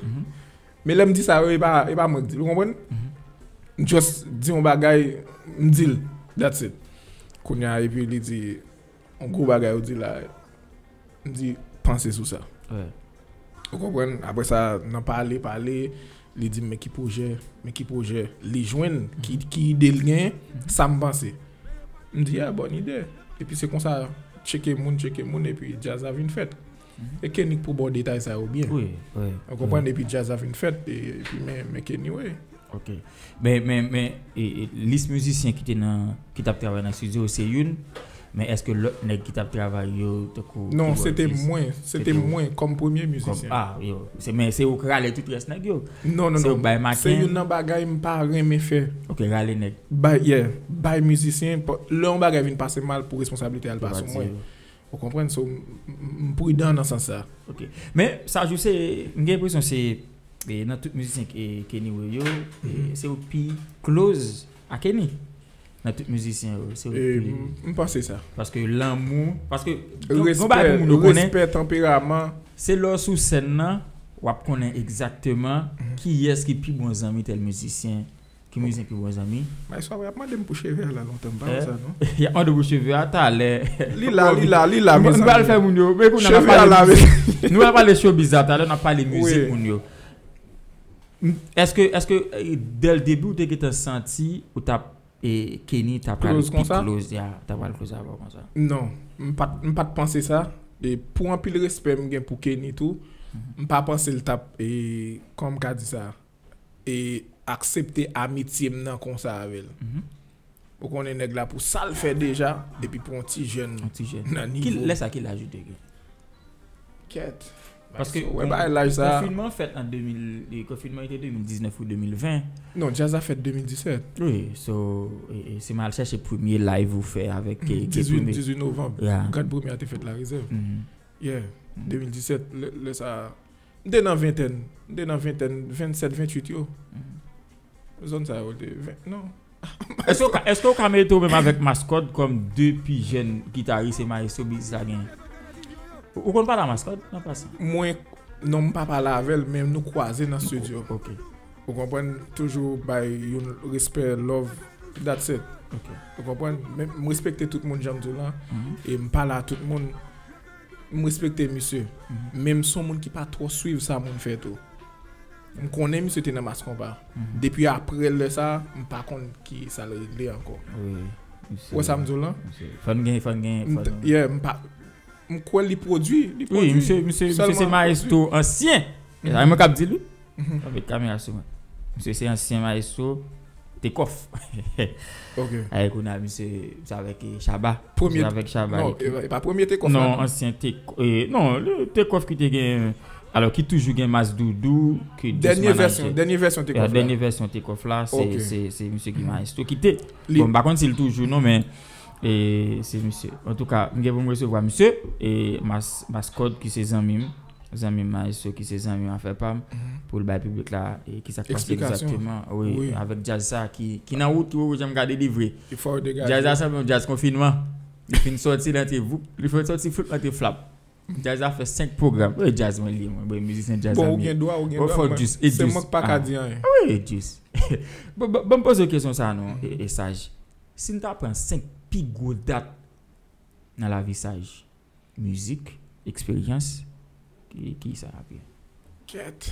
Men lè m di sa yo, e pa, e pa mwen k di l, ou konprann? M just di yon bagay, m di l. That's it. Kounye a, epi li di, yon gwo bagay ou di la, m di, panse sou sa. Ou konprann? Apre sa, nan pale, pale, li di m, men ki pwojè, men ki pwojè li jwenn, ki, ki ide l genyen, sa m panse. M di, yeah, bòn ide. Epi se konsa, tcheke moun, tcheke moun, epi djaz la vin fèt. E Kenny k pou ba w detay sa yo byen. Ou konprann? Epi djaz la vin fèt, e, epi men, men Kenny, wi. Ok. Men, men, men, e, e, lis mizisyen ki te nan, ki t ap travay nan studio, se youn. Men èske lòt nèg ki t ap travay yo, tankou... Non, se te mwen. Se te mwen kòm premye mizisyen. Ah, yo. Se, men se ou k rale tout rès nèg yo. Non, non, non. Se ou k bay maken. Se youn nan bagay m pa renmen fè. Ok, rale nèg. Bay, yeah. Bay mizisyen. Lè yon bagay vin pase mal, pou responsablite a al pa sou mwen. Ou konprann? So, m, m, m pridan nan sans sa. Ok. Men, Sajou, se, m gen enpresyon se, e, nan tout mizisyen ke Kenny wè yo, e, se ou k pi close a Kenny. Nan tout mizisyen yo, se ou k pi... M, m panse sa. Paske lanmou, paske gen, gen bagay pou moun yo konnen. Respè, tanperaman. Se lè w sou sèn nan, w ap konnen egzakteman kiyès ki pi bon zanmi tèl mizisyen. Ki mizisyen pi bon zanmi? Maestro ap mande m pou cheve a la lontan, m pa wè sa non. Y ap mande w pou cheve a talè. Li la, li la, li la, mezanmi. M pral fè moun yo, men kounye a n ap pale mizik. Nou pral pale showbiz la talè, n ap pale mizik moun yo. Èske, èske, e, dès le début ou te gentan santi ou t ap, e, Kenny t ap pral pi close, ya, t ap pral close avè w konsa? Non, m pa t, m pa t panse sa. E pou anpil respè m gen pou Kenny tou, m pa panse l t ap, e, kòman m ka di sa? E aksepte amitye m nan konsa avè l. Ou konnen nèg la pou sa l fè deja, epi pou yon ti jèn nan nivo. Lè sa ki laj ou te gen? Kèt. Paske wè bagay laj sa. Konfinman fèt an de mil, e, konfinman te de mil diznèf ou de mil ven. Non, djaz la fèt de mil disèt. Wi, so, e, e, si m al chèche premye live ou fè avèk, e, dizuit, dizuit novanm. Gad premye a te fèt Larezèv. Yeah, de mil disèt, lè, lè sa. M te nan ventèn. M te nan ventèn, vennsèt, ventuit yo. Zòn sa yo te, ven, non. Èske w ka, èske w ka mete w menm avèk Mascot kòm de pi jèn gitaris e maestro biznis la genyen? Ou, ou konn pale a Mascot, an pasan? Mwen, non, m pa pale avè l, men nou kwaze nan studio. Ok. Ou konprann? Toujou bay youn respè, love, that's it. Ok. Ou konprann? Men m respekte tout moun, jan m di w lan. E m pale a tout moun. M respekte misye. Men m se yon moun ki pa twò swiv sa moun fè tou. M konnen misye te nan Mass Konpa. Depi apre lè sa, m pa konn ki sa l regle ankò. Ou wè sa m di w lan? Fò n gen, fò n gen, fò n gen. Yeah, m pa, m kwè li pwodui, li pwodui. Wi, misye, misye, misye se maestro ansyen. E sa mwen k ap di l, wi. Anpil kamera sou mwen. Misye se ansyen maestro. Tekòf. Ok. Aye, kounye a, misye, misye avèk, e, Shabba. Premye. Misye avèk Shabba. Non, e, e pa premye Tekòf la, non. Non, ansyen Tek-, e, non, le Tekòf ki te gen, alò, ki toujou gen Mas Doudou, ki Dous Manager. Dènye vèsyon, dènye vèsyon Tekòf la. Dènye vèsyon Tekòf la, se, se, se misye ki maestro, ki te. Bon, m pa konn si l toujou, non, men, e, se misye. Antouka, m gen pou m resevwa misye, e, Mas-, Mascot, ki se zanmi m. Zanmi m maestro ki se zanmi m afè pa m, pou l bay piblik la, e, ki sa k pase egzakteman, wi, avèk djaz sa ki, ki nan wout wi, jan m ka delivre. Djaz la sanble yon djaz konfinman. Li fin sòti, l antre voup, li fin sòti floup, l antre flap. Djaz la fè senk pwogram. Wi, djaz mwen li ye, mwen, bon, mizisyen djaz la m ye. Bon, ou gen dwa, ou gen dwa, men se mwen k pa ka di anyen. Wi, Djis. Bon, bon, bon, m poze w kesyon sa non, e, e Saj. Si n ta pran senk pi gwo dat nan lavi Saj, mizik, eksperyans, ki, ki sa ap ye? Kèt.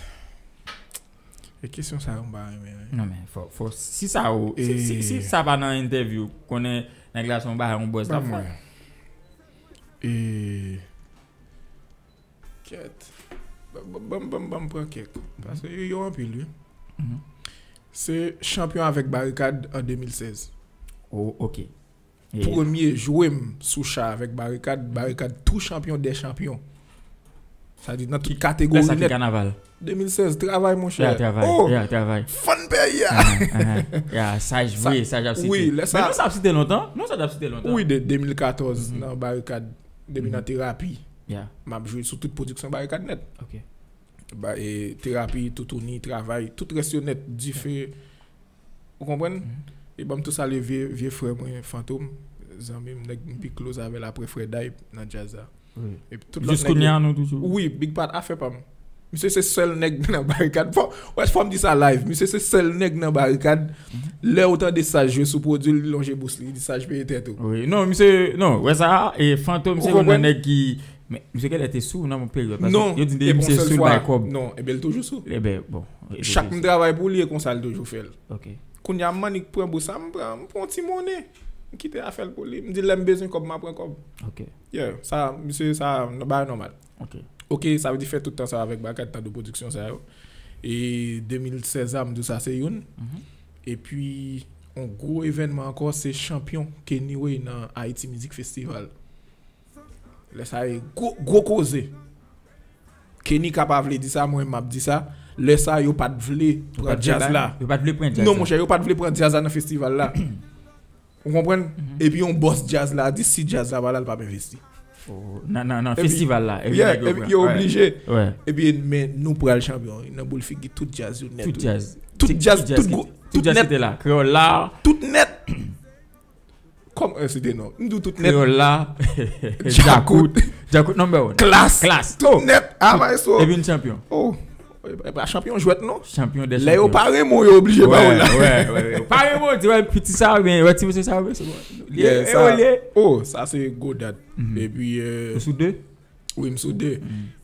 E kesyon sa yo m pa renmen, wi. Non, men, fò, fò, si sa ou, si, si, si sa pa nan entèvyou, konnen nèg la se yon bagay, yon buzz l ap fè. E, kèt. Ban, ban, ban, ban, ban m pran kèk. Paske yo, yo anpil, wi. Se Chanpyon avèk Barikad an de mil sèz. Oh, ok. Premye jwe m sou cha avèk Barikad, Barikad tou chanpyon dè chanpyon. Sa di nan tout kategori nèt. Lè sa ki kanaval? De mil sèz, travay, monchè. Ya, travay. Oh! Ya, travay. Fann peyi a. Ahan, ahan. Ya, Saj vre, Saj ap site. Wi, lè sa. Men non sa ap site lontan. Non sa ap site lontan. Wi, de de mil katòz nan Barikad, depi nan terapi. Ya. M ap jwe sou tout pwodiksyon Barikad nèt. Ok. Ba, e, terapi, toutouni, travay, tout rès yo nèt, dife. Ou konprann? E ban m tou salye vye, vye frè mwen, Fantom, zanmi m, nèg m pi close avè l apre frè Dayp nan djaz la. Epi tout lòt nèg yo. Jis kounye a, nou toujou. Wi, Big Pat, afè pa m. Misye se sèl nèg nan Barikad. Fò, wè, fò m di sa live. Misye se sèl nèg nan Barikad. Lè ou tande Saj jwe sou pwodui l, li lonje bous li, li di Saj peye tèt ou. Wi, non, misye, non, wè sa, e Fantom se youn nan nèg ki, men, misye genlè te sou nan yon peryòd, paske yo di depi misye sou l bay kòb. Non, ebyen l toujou sou. Ebyen, bon. Chak m travay pou li, e konsa l toujou fè l. Ok. Kounye a, m annik pran bous sa, m pran, m pran yon ti monnen. M kite afè l pou li. M di lè m bezwen kòb, m a pran kòb. Ok. Yeah, sa, misye, sa, bagay nòmal. Ok. Ok, sa vle di fè tout tan sa avèk Barikad, tande pwodiksyon sa yo. E de mil sèz a, m di w sa se youn. Epi, yon gwo evènman ankò, se chanpyon Kenny Way nan Haiti Music Festival. Lè sa e gwo, gwo koze. Kenny ka pa vle di sa, mwen m ap di sa. Lè sa yo pa t vle pran djaz la. Yo pa t vle pran djaz la. Non, monchè, yo pa t vle pran djaz la nan festival la. Ou konprann? Epi yon bòs djaz la di si djaz la pa la, l p ap envesti. Nan, nan, nan festival la. Epi yo oblije. Epi men nou pral chanpyon. Nan boul figi tout djaz yo nèt. Tout djaz. Tout djaz, tout djaz ki te la. Kreyòl la. Tout nèt. Kòm, e, se de non. M di w tout nèt. Kreyòl la. Djakout. Djakout number one. Klass. Klass. Tout nèt. A, maestro. Epi n chanpyon. Oh. E pa chanpyon jwèt non. Chanpyon dè chanpyon. Lè yo pa renmen w, yo oblije ba w la. Wè, wè, wè. Pa renmen w, di wè piti sa oubyen wè ti mesye sa oubyen se bon. Li e, e, sa. Oh, sa se gwo dat. Epi, e, ou sou de? Wi, m sou de.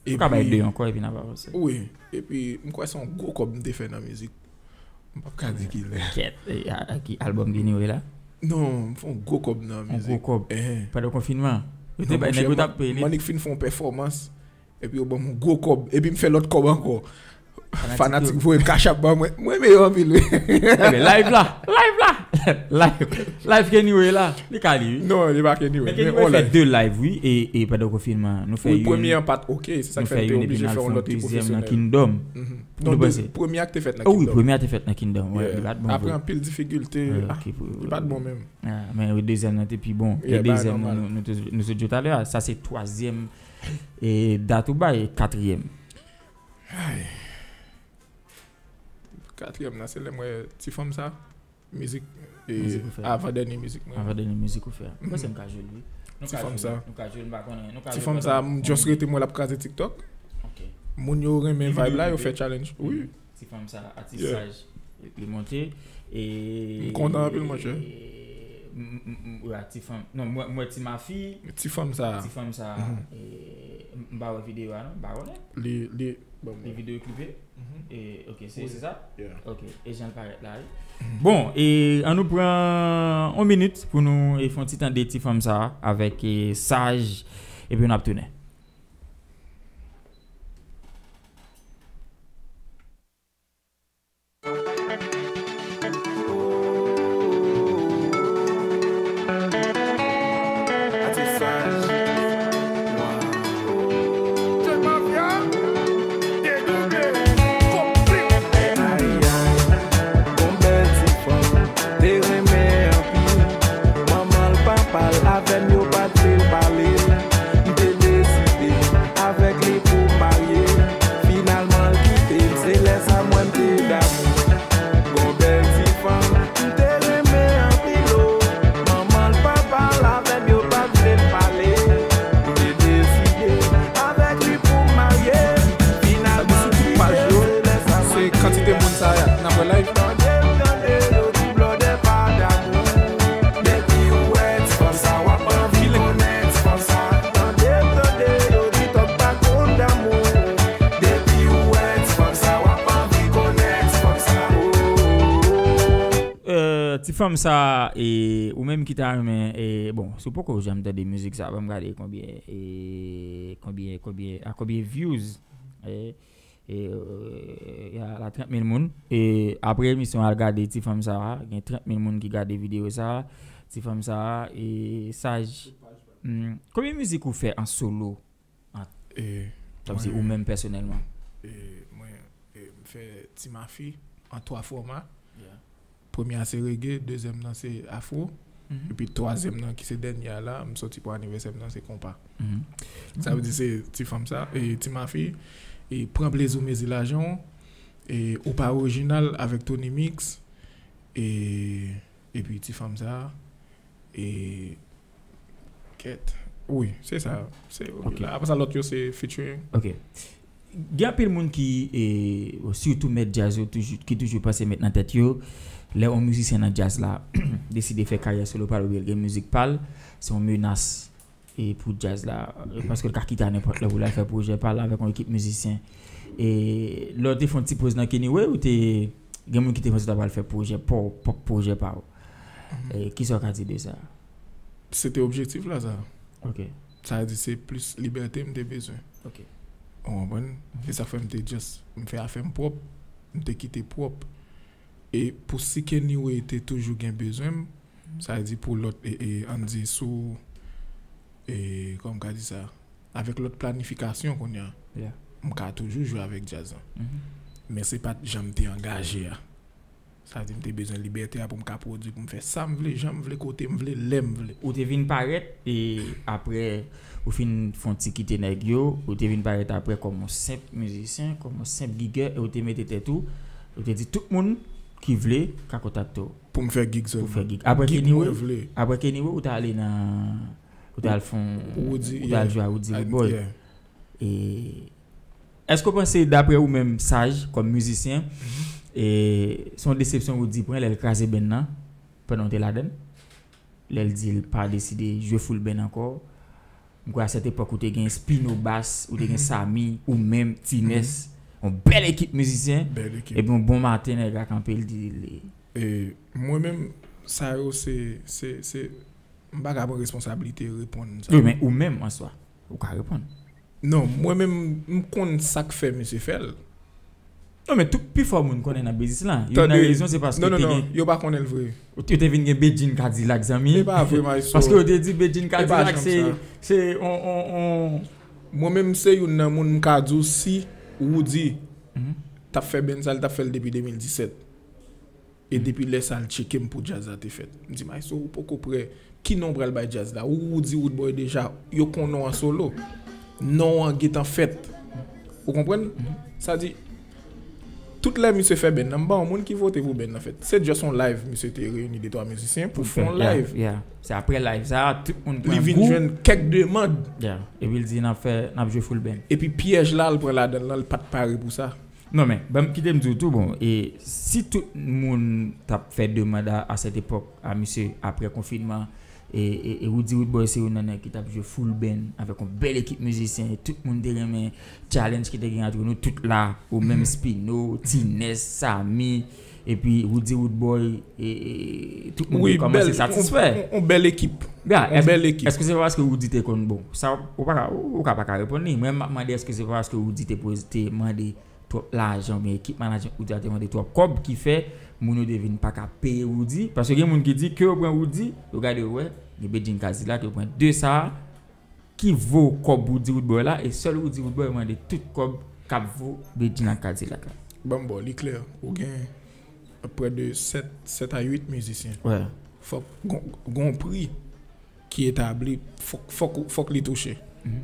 Ou ka bay de ankò epi n ap avanse. Wi. Epi m kwè se yon gwo kòb m te fè nan mizik. M p ap ka di ki lè. Kèt, e, a, a ki albòm Kenny Way la? Non, m fè yon gwo kòb nan mizik. Yon gwo kòb. Pandan konfinman. Yo te bay nèg yo t ap peye li. M annik fin fè yon pèfòmans. Epi yo ban m yon gwo kòb. Epi m fè lòt kòb ankò. Fanatik voye m kachap ban mwen. Mwen renmen yo anpil, wi. Ebyen, live la. Live la. Live. Live Kenny Way la. Li ka li, wi. Non, li pa Kenny Way. Men Kenny Way fè de live, wi. E, e pandan konfinman, nou fè youn. Wi, premye an pa t ok. Se sa k fè nou te oblije fè yon lòt ki pwofesyonèl. Nan Kingdom. Non, premye a k te fèt nan Kingdom. Oh, wi, premye a te fèt nan Kingdom. Wi, li pa t bon vre. Apre anpil difikilte, li pa t bon menm. Men wi, dezyèm nan te pi bon. E dezyèm nan, nou, nou te, nou te di w talè a, sa se twazyèm e dat ou bay, e katriyèm. Ay. Katriyèm nan, se lè m wè ti fanm sa, mizik, e, avan dènye mizik mwen. Avan dènye mizik ou fè a. Mwen se m ka jwe l, wi. Ti fanm sa. Nou ka jwe l, m pa konnen. Ti fanm sa, m just rete m wè l ap kraze TikTok. Ok. Moun yo renmen vibe la, yo fè challenge. Wi. Ti fanm sa, atis Saj, li monte. E m kontan anpil, monchè. M, m, m, wi, a ti fanm. Non, mwen, mwen, ti mafi. Ti fanm sa. Ti fanm sa. E, m, m pa wè videyo a, non, m pa konnen. Li, li, bon, li videyo klipe? E, ok, se, se sa? Ok, e jan l parèt la, wi. Bon, e ann nou pran yon minit pou nou, e, fè yon ti tande ti fanm sa avèk, e, Saj, epi n ap tounen. Te renmen anpil, manman l, papa l avè m, yo pa t vle l pale. M te deside avèk li pou m marye. Finalman, l kite m, se lè sa m wè m te damou. Gon bèl ti fanm, m te renmen anpil, o. Manman l, papa l avè m, yo pa t vle l pale. M te deside avèk li pou m marye. Finalman, l kite m, se lè sa m wè m te damou. Se kantite moun sa y ap, n ap wè live. Tande, tande, yo di blòdè pa damou. Depi ou wè ti fanm sa, w ap anvi konnen ti fanm sa. Tande, tande, yo di tòg pa konn damou. Depi ou wè ti fanm sa, w ap anvi konnen ti fanm sa. Oh, oh, oh. Euh, ti fanm sa, e, ou menm ki ta renmen, e, bon, si w poko janm tande mizik sa, ban m gade konbyen, e, konbyen, konbyen, a konbyen views, e, E, euh, y a la trant mil moun. E apre emisyon, al gade ti fanm sa a. Gen trant mil moun ki gade videyo sa a. Ti fanm sa a, e Saj, hmm, konbyen mizik ou fè an solo? An, E kòmsi ou mwen, menm pèsonèlman? e mwen, e m fè Ti Mafi an twa fòma. Premye a se reggae, dezyèm nan se afro, Mhm. epi twazyèm nan ki se dènye a la, m sòti pou anivèsè m nan se konpa. Mhm. Sa vle di se Ti Fanm sa, e Ti Mafi, e Pran Plezi W, Mezi Lajan W, e Ou Pa Orijinal avèk Tony Mix, e epi Ti Fanm sa, e kèt. Wi, se sa. Se Ok. Apre sa, lòt yo se featuring. Ok. Gen anpil moun ki, e, sitou mèt djaz yo, toujou, ki toujou panse met nan tèt yo, lè yon mizisyen nan djaz la deside fè karyè solo pa l oubyen l gen mizik pa l, se yon menas, e, pou djaz la, e, paske l ka kite a nenpòt lè pou l al fè pwojè pa l avèk yon ekip mizisyen. E lè w te fè yon ti poz nan Kenny Way, ou te gen moun ki te panse w ta pral fè pwojè pa w, pwòp pwojè pa w. E, kisa w ka di de sa? Se te objektif la, sa. Ok. Sa vle di se plis libète m te bezwen. Ok. Ou konprann? E sa fè m te just, m fè afè m pwòp, m te kite pwòp. E pou si Kenny Way te toujou gen bezwen m, sa vle di pou lòt, e, e, ann di sou, e, kòman m ka di sa? Avèk lòt planifikasyon kounye a, Yeah. m ka toujou jwe avèk djaz lan. Mhm. Men se pa t jan m te angaje a. Sa vle di m te bezwen libète a pou m ka pwodui, pou m fè sa m vle, jan m vle, kote m vle, lè m vle. Ou te vin parèt, e apre ou fin fè yon ti kite nèg yo, ou te vin parèt apre kòm yon senp mizisyen, kòm yon senp gigè, e ou te mete tèt ou, ou te di tout moun ki vle ka kontakte w Pou m fè gig pou fè sèlman. Gig. Apre Gig Kenny mwen Way, vle. Apre Kenny Way, ou t ale nan, ou t al fè yon, Roody, ou t al yeah. jwe a Roody Ah, Roodboy. Yeah. E èske w panse, daprè ou menm, Saj, kòm mizisyen, e se yon desepsyon Roody pran lè l kraze band nan, pandan w te ladan l? Lè l di l pa deside jwe full band ankò. M kwè a sèt epòk ou te gen Spino bas, ou te gen Samy, ou menm, T-Ness, yon bèl ekip mizisyen, Bèl ekip. Epi yon bon maten, nèg la kanpe, l di li. E mwen menm, sa yo se, se, se, m pa ka pran responsablite reponn sa. Wi, men ou menm an swa, ou ka reponn. Non, mwen menm, m konn sa k fè misye fè l. Non, men tout pifò moun konnen nan biznis lan. Youn nan Tande, rezon se paske non, non, te non, gen, yo pa konnen l vre. yo te vin gen Bedjine Cadillac, zanmi. E pa vre, Maestro. Paske yo te di Bedjine E pa Cadillac janm se, sa. Se on, on, on. Mwen menm se youn nan moun m ka di w si Roody Mhm. t ap fè band sa, l t ap fè l depi de mil disèt. E depi lè sa, l tcheke m pou djaz la te fèt. M di, "Maestro, ou poko prè. Ki non w pral bay djaz la? Ou, Roody Roodboy deja, yo konn w an solo. Non w an gentan fèt." Ou konprann? Sa di, tout lè misye fè band nan, m pa yon moun ki vote pou band nan fèt. Se just yon live, misye te reyini de twa mizisyen pou fè yon Yeah, live. Yeah. Se apre live sa, tout moun Li pran vin gou. Jwenn kèk demann. Yeah. Epi l di n ap fè, n ap jwe full band. Epi pyèj la, l pran ladan l lan, l pa t pare pou sa. Non, men, ban m, kite m di w tou, bon, e si tout moun t ap fè demann a, a sèt epòk a misye apre konfinman, e, e, e Roody Roodboy se youn nan nèg ki t ap jwe full band avèk yon bèl ekip mizisyen, e tout moun te renmen challenge ki te gen ant nou tout la, ou menm Spino, T-Ness, Samy, epi Roody Roodboy, e, e, tout moun Wi, te kòmanse bèl, satisfè. On, on, on bèl ekip. Yeah, On èske, bèl ekip. Èske se pa paske Roody te konn bon? Sa, ou pa ka, ou, ou ka pa ka reponn li. Mwen, m ap mande, èske se pa paske Roody te poze, te mande twòp lajan, oubyen ekip management Roody a te mande twòp kòb ki fè moun yo te vin pa ka peye Roody? Paske gen moun ki di ke yo pran Roody, yo gade yo wè, gen Bedjine Cadillac, yo pran de sa ki vo kòb Roody Roodboy la, e sèl Roody Roodboy mande tout kòb k ap vo Bedjine ak Cadillac la. Ban m ba w, li klè. Ou gen prè de sèt, sèt a uit mizisyen. Wè. Fòk gon, gon pri ki etabli, fòk, fòk, fòk li touche. Mhm.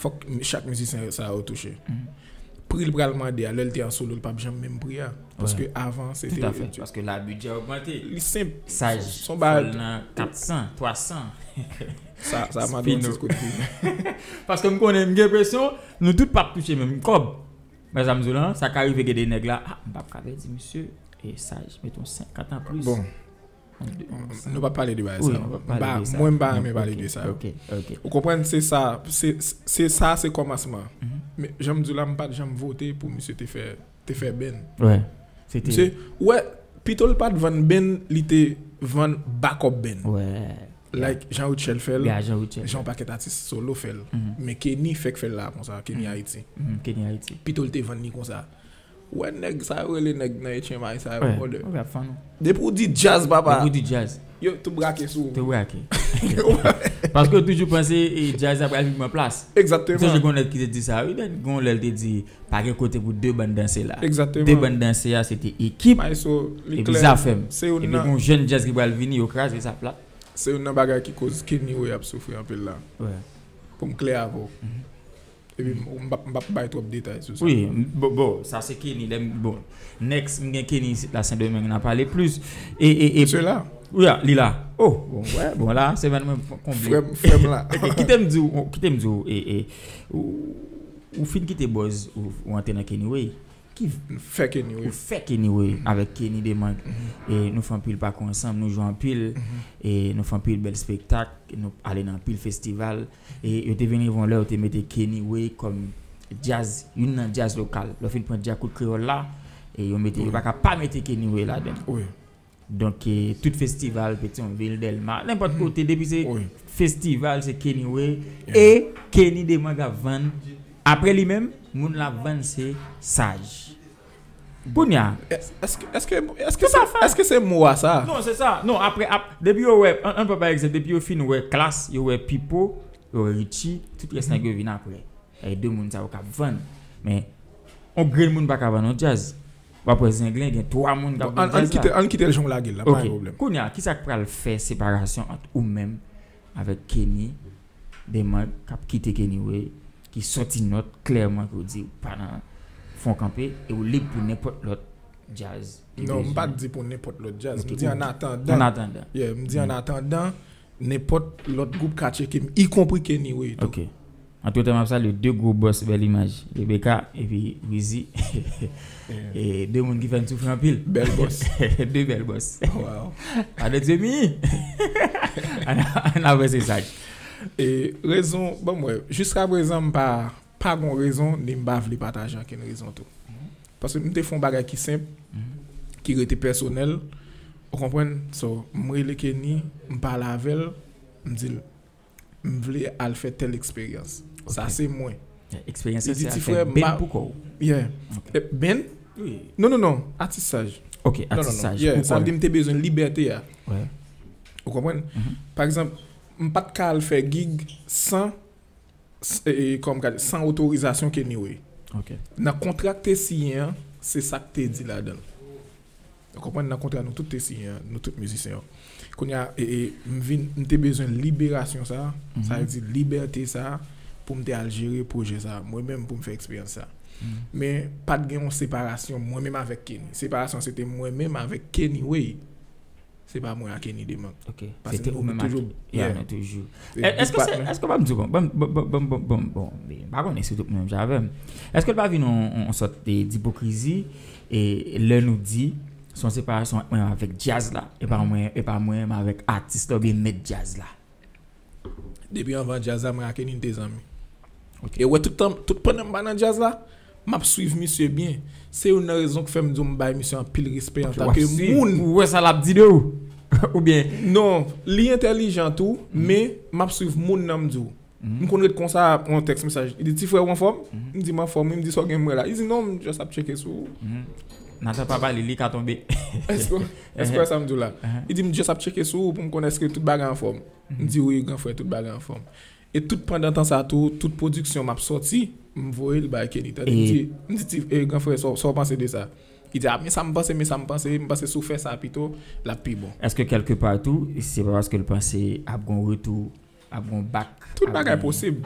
Fòk chak mizisyen sa yo touche. Mhm. Pri l pral mande a, lè l te an solo, l p ap janm menm pri a. Paske avan, se te. Toutafè. Paske la, bidjè a ogmante. Li senp. Saj, Son fò bagay. L nan kat san, twa san. Sa, sa mande yon Spino. Ti kout pri. Paske m konnen, m gen enpresyon, nou tout p ap touche menm kòb. Men sa m di w lan, sa ka rive gen de nèg la, ah, m p ap ka pèdi misye, e Saj, met yon senkant an plis. Bon, On de, on san. Nou pa pale de bagay Wi, sa. nou pa M pale pa- de sa. Mwen, m pa Non, renmen pale ok, de sa. Ok, ok. Ou konprann, se sa, se, se sa, se kòmansman. Mhm. Men, jan m di w la, m pa t janm vote pou misye te fè, te fè band. Wè. Se te. Misye, wè, pito l pa t vann band, li te vann backup band. Wè. Like, Jean Rutshelle fè l, Ya, Jean Rutshelle. Jan yon pakèt atis solo fè l. Mhm. Men Kenny fèk fè l la konsa, Kenny Haiti. Mhm, Kenny Haiti. Pito l te vann li konsa. Wè nèg sa yo rele nèg nan H M I sa yo, Wè, brother. Wè, ap fann ou. Depi w di djaz, papa. Depi w di djaz. Yo tou brake sou ou. Tou brake. Paske yo toujou panse e djaz la pral vin pran plas. Egzakteman. Mwen sonje gen yon nèg ki te di sa wi, gen yon lè l te di pa gen kote pou de bann danse la. Egzakteman. De bann danse a se te ekip epi Zafèm. Epi gen yon jèn djaz ki pral vini, yo kraze sa plat. Se youn nan bagay ki koz Kenny Way ap soufri anpil la. Pou m klè avè w. Epi m p ap bay twòp detay sou sa. Wi, bon, bon, sa se Kenny. Bon, next, m gen Kenny isit la Sendomeng, n a pale plis. E, e, e, Misye la? Wi, li la. Oh, bon, wè, bon, la, semèn mwen konble. Frè m la. Kite m di w, kite m di w, e, e, ou, ou fin kite bòz, ou, ou antre nan Kenny Way. Ki fè Kenny Way. Ou fè Kenny Way avèk Kenny Demang. E nou fè anpil pakou ansanm, nou jwe anpil, e nou fè anpil bèl espektak, nou ale nan anpil festival. E yo te vin rive yon lè, yo te mete Kenny Way kòm djaz, youn nan djaz lokal. Lè w fin pran djaz kout kreyòl la, e yo mete, yo pa ka pa mete Kenny Way ladan. Donk, e, tout festival, Petyonvil, Dèlma, nenpòt kote, depi se festival, se Kenny Way. E Kenny Demang ap vann. Apre li menm, moun l ap vann se Saj. Kounye a. Èske, èske, èske se mo a sa? Non, se sa. Non, apre, ap, depi yo wè, an, an pran pa egzanp, depi yo fin wè Klass, yo wè Pipo, yo wè Richie, tout rès nèg yo vin apre. E de moun sa yo k ap vann. Men, yon grenn moun pa ka vann yon djaz. W ap wè Zenglen gen twa moun k ap vann djaz la. Ann kite l jan w lage l la, pa gen pwoblèm. Kounye a, ki sa k pral fè separasyon ant ou menm avèk Kenny Demang k ap kite Kenny Way, ki sòti nòt klèman, ki w di ou pa nan fon kanpe e ou lib pou nenpòt lòt djaz ki bezwen. Non, m pa t di pou nenpòt lòt djaz. M di annatandan. Annatandan. Yeah, m di annatandan, nenpòt lòt gwoup ka tcheke m, ikonpri Kenny Way tou. Ok. Antretan, m ap salye de gwo bòs Bèl Imaj, Rebecca epi Wizi. E de moun ki fè n soufri anpil. Bèl bòs. De bèl bòs. Wow. Adan Dye mi. Ann avanse sa. E rezon, ban m wè, jiskaprezan m pa, pa gon rezon, ni m pa vle pataje ankenn rezon tou. Paske m te fè yon bagay ki senp, ki rete pèsonèl. Ou konprann? So, m rele Kenny, m pale avè l, m di l, m vle al fè tèl eksperyans. Sa se mwen. Eksperyans sa se al fè band pou kò w. Yeah. Eh, band? Wi. Non, non, non. Atis Saj. Ok, Atis Saj. Yeah, sa vle di m te bezwen libète a. Ou konprann? Pa egzanp, m pa t ka al fè gig san, e, e, kòm, san otorizasyon Kenny Way. Ok. Nan kontra k te siyen an, se sa k te di ladan l. Ou konprann, nan kontra nou tout te siyen an, nou tout mizisyen yo. Kounye a, e, e, m vin, m te bezwen liberasyon sa, sa vle di libète sa, pou m te al jere pwojè sa, mwen menm pou m fè eksperyans sa. Men, pa t gen yon separasyon mwen menm avèk Kenny. Separasyon se te mwen menm avèk Kenny Way. Se pa mwen ak Kenny Demang. Ok. Paske se te ou menm ak toujou. Yeah, nou toujou. Èske se, èske w pa m di w, bon, bon, bon, bon, bon, bon, bon, bon, m pa konnen si w t ap menm jan avè m. Èske l pa vin yon, yon sòt de, dipokrizi e lè nou di se yon separasyon ant mwen avèk djaz la, e pa mwen, e pa mwen menm avèk atis la oubyen mèt djaz la? Depi anvan djaz la, mwen ak Kenny n te zanmi. Ok. E w wè tout tan, tout pandan m pa nan djaz la, m ap swiv misye byen. Se youn nan rezon k fè m di w m bay misye anpil respè antanke moun. Ou wè sa l ap di de ou? Oubyen? Non, li entèlijan tou, men m ap swiv moun nan m di w. M konn ret konsa, yon tèks mesaj. Li di, "Ti frè, ou anfòm?" M di, "M anfòm, wi." M di, "Sa w gen pou m wè la?" Li di, "Non, m just ap tcheke sou ou." Nathan pa pale, li ka tonbe. Èske, èske w wè sa m di w la? Li di, "M just ap tcheke sou ou pou m konn èske tout bagay anfòm." M di, "Wi, gran frè, tout bagay anfòm." E tout pandan tan sa tou, tout pwodiksyon m ap sòti, m voye l bay Kenny. Tande m di, m di, "Ti, e, gran frè, sa w, sa w panse de sa?" Li di, "A, men sa m panse, men sa m panse, m panse si w fè sa pito, l ap pi bon." Èske kèlke pa tou, se pa paske l panse ap gon retou, ap gon bak, tout bagay posib.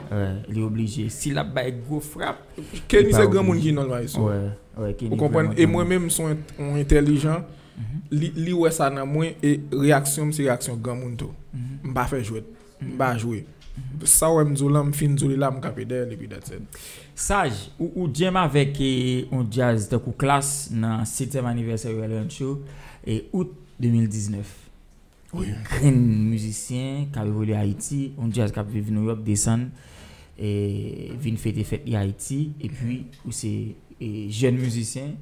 Li oblije. Si l ap bay gwo frap, Kenny se granmoun ki non l, maestro. Ou konprann? E mwen menm, m se yon entèlijan. Li, li wè sa nan mwen, e reyaksyon m se reyaksyon granmoun tou. M pa fè jwèt. M pa jwe. Sa w wè m di w lan, m fin di w li la, m kanpe dèyè l, epi that's it. Saj, ou, ou jam avèk, e, yon djaz tankou Klass nan setyèm anivèsè Real Rancho, e, out de mil diznèf. Wi. Yon grenn mizisyen k ap evolye Ayiti, yon djaz k ap viv Nouyòk, desann, e, vin fete fèt li Ayiti, epi ou se, e, jèn mizisyen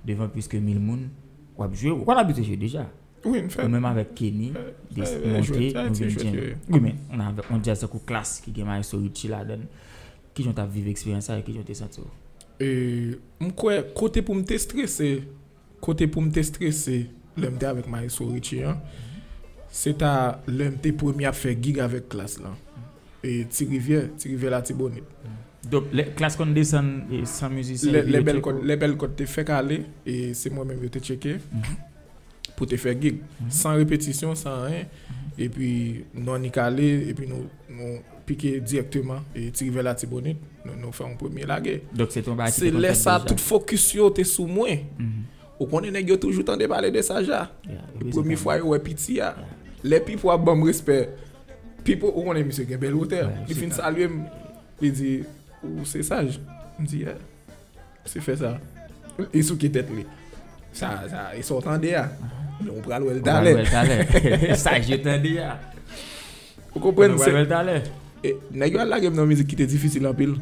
devan plis ke mil moun, w ap jwe, ou konn abitye jwe deja. Wi, m fè. Ou menm avèk Kenny, monte, nou vin jam. Wi, men, nou avèk yon djaz tankou Klass ki gen Maestro Richie ladan l. Kijan w t ap viv eksperyans sa e kijan w te santi w? E, m kwè, kote pou m te strese, kote pou m te strese lè m te avèk Maestro Richie an, Se ta lè m te premye ap fè gig avèk Klass lan. E Ti Rivyè, Ti Rivyè Latibonit. Donk, lè Klass konn desann e san mizisyen, Lè, epi lè yo Bèl tcheke Kòt, w. Lè Bèl Kòt te fèk ale, e se mwen menm yo te tcheke pou te fè gig. San repetisyon, san anyen. Epi nou annik ale, epi nou, nou pike dirèkteman, e Ti Rivyè Latibonit, nou, nou fè yon premye lage. Donk, se te yon bagay ki Se te konn lè fèt sa deja. Tout fokis yo te sou mwen. Mhm. Ou konnen nèg yo toujou tande pale de sa ja. Yeah, Premye fwa yo wè piti a. Lè Pipo ap ban m respè. Pipo, ou konnen misye gen bèl wotè. Ouais, Li se fin sa. Salye m, li di, "Ou se Saj?" M di, "Yeah." Se fè sa. Li souke tèt li. Sa, sa, e sa w tande a. Men ou pral wè l Ou pral talè. Wè l talè. Saj yo tande a. Ou konprann? Ou Se, pral wè l talè. e, nèg yo al lage m nan mizik ki te difisil anpil.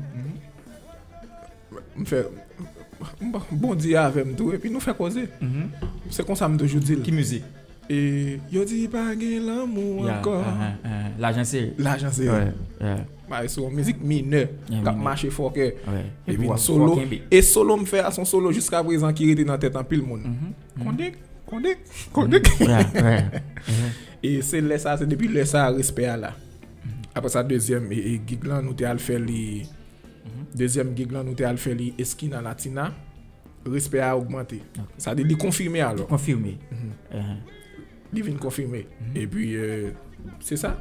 M fè, m, Bondye avè m tou, epi nou fè koze. Mhm. Se konsa m toujou di l. Ki mizik? E yo di pa gen lanmou Yeah, ankò. Uh-huh, uh-huh. Lajan sere. Lajan sere. Ouais, yeah. Bay sou yon mizik minè. Yeah, K ap minè. Mache fòkè. Ouais. Epi w yon ap solo. Kenbe. E solo m fè a, se yon solo jiska prezan ki rete nan tèt anpil moun. Mhm, mhm. Kondik, kondik, kondik. Yeah, yeah. E se lè sa, se depi lè sa, respè a la. Apre sa, dezyèm e, e gig lan, nou te al fè li. Dezyèm gig lan, nou te al fè li Eskina Latina. Respè a ogmante. Sa di, li konfime alò. Konfime. Mhm. Uh-huh. Li vin konfime. Epi, euh, se sa.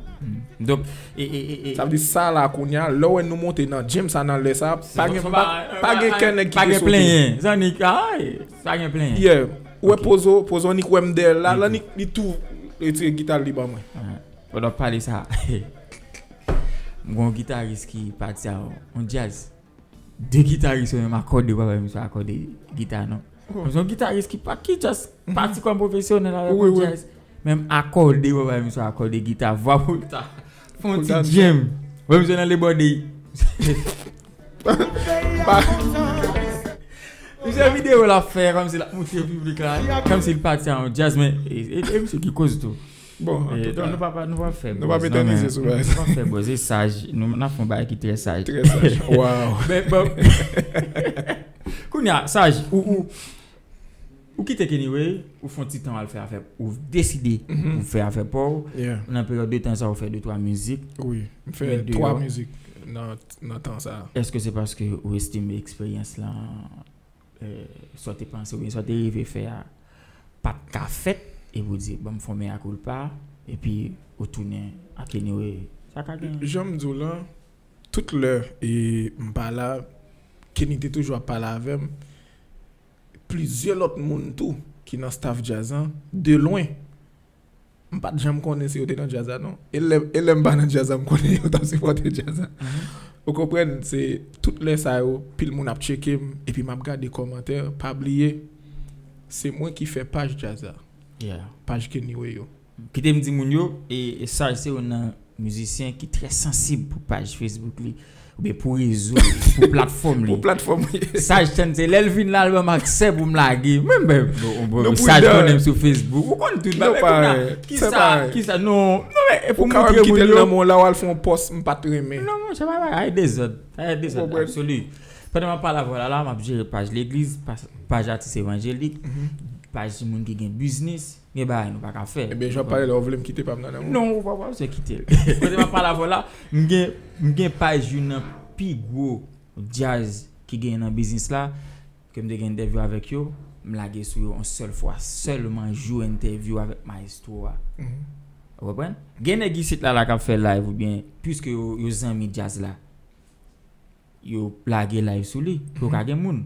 Donk, e, e, e, e, Sa vle di sa la kounye a, lè w wè nou monte nan James a nan lè sa, pa gen, se pa, pa gen kè nèg ki pa te gen sote. Plenyen. Zannik, ay, pa gen plenyen. Yeah. Ou wè Pozo, Pozo annik wè m dèyè l la, l annik li tou retire gita l li ban mwen. Pandan w ap pale sa, m gen yon gitaris ki pati a yon djaz. De gitaris yo menm akòde, w pa wè misye akòde gita non. Misye yon gitaris ki pa, ki just pati kòm pwofesyonèl avèk Wi, yon wi. Djaz. Menm akòde, w pa wè misye akòde gita, vwa pou l ta fè yon ti djèm. Wè misye nan lebòde. Misye videyo l ap fè kòmsi l ap moutre piblik la, kòmsi l pati a yon djaz, men e, e, e misye ki koz tou. Bon, an Eh, tou ka, nou pa, pa, nou pa fè nou pa buzz, etènize non, sou men bagay. Nou pa fè buzz, e saj, nou n ap fè yon bagay ki trè saj. Trè saj. Wow. Men bon. Kounye a, saj, ou, ou, ou kite Kenny Way, ou fè yon ti tan w al fè afè, ou deside ou fè afè pa w. Yeah. Nan peryòd de tan sa, ou fè de twa mizik. Wi, m fè Met deyò. Twa mizik nan, nan tan sa. Èske se paske ou estime eksperyans lan, eh, sa w te panse oubyen sa w te reve fè a pa t ka fèt, epi w di, "Bon, m fè yon mea culpa," epi ou tounen a Kenny Way? Sa ka gen. Jan m di w lan, tout lè e m pa la, Kenny te toujou ap pale avè m. Plizyè lòt moun tou ki nan staff djaz lan, de lwen, m pa t janm konnen si yo te nan djaz la non. E lè, e lè m pa nan djaz la, m konnen yo t ap sipòte djaz la. Ou konprann? Se tout lè sa yo, pil moun ap tcheke m, epi m ap gade kòmantè, pa bliye, se mwen ki fè paj djaz la. Yeah. Paj Kenny Way yo. Kite m di moun yo, e, e Saj se youn nan mizisyen ki trè sansib pou paj Facebook li, oubyen pou rezo, pou platfòm li. Pou platfòm li. Saj tann se lè l vin la, l ban m aksè pou m lage. Mwen menm, bon, bon, Nou Saj pridan. Konnen m sou Facebook. Ou konn tout Nou bagay. pa, Kounye a, se kisa, pa, kisa, non, non, men, e pou ou ka wè montre m kite moun l yo. Nan men w la, w al fè yon pòs, m pa t renmen. Non, monchè, pa bagay dezòd. Bagay dezòd Konprann. Absoli. Pandan m ap pale avè w la, la, m ap jere paj legliz, paj, paj atis evanjelik, paj moun ki gen biznis, gen bagay nou pa ka fè. Ebyen, jan w pale la, ou vle m kite pa m nan nan moun? Non, ou pa, pa bezwen kite l. Kote m ap pale avè w la, m gen, m gen paj youn nan pi gwo djaz ki gen nan biznis la, ke m te gen entèvyou avèk yo, m lage sou yo yon sèl fwa, sèlman jou entèvyou avèk maestro a. Ou konprann? Gen nèg isit la, la k ap fè live oubyen, piske yo, yo zanmi djaz la, yo lage live sou li, pou yo ka gen moun.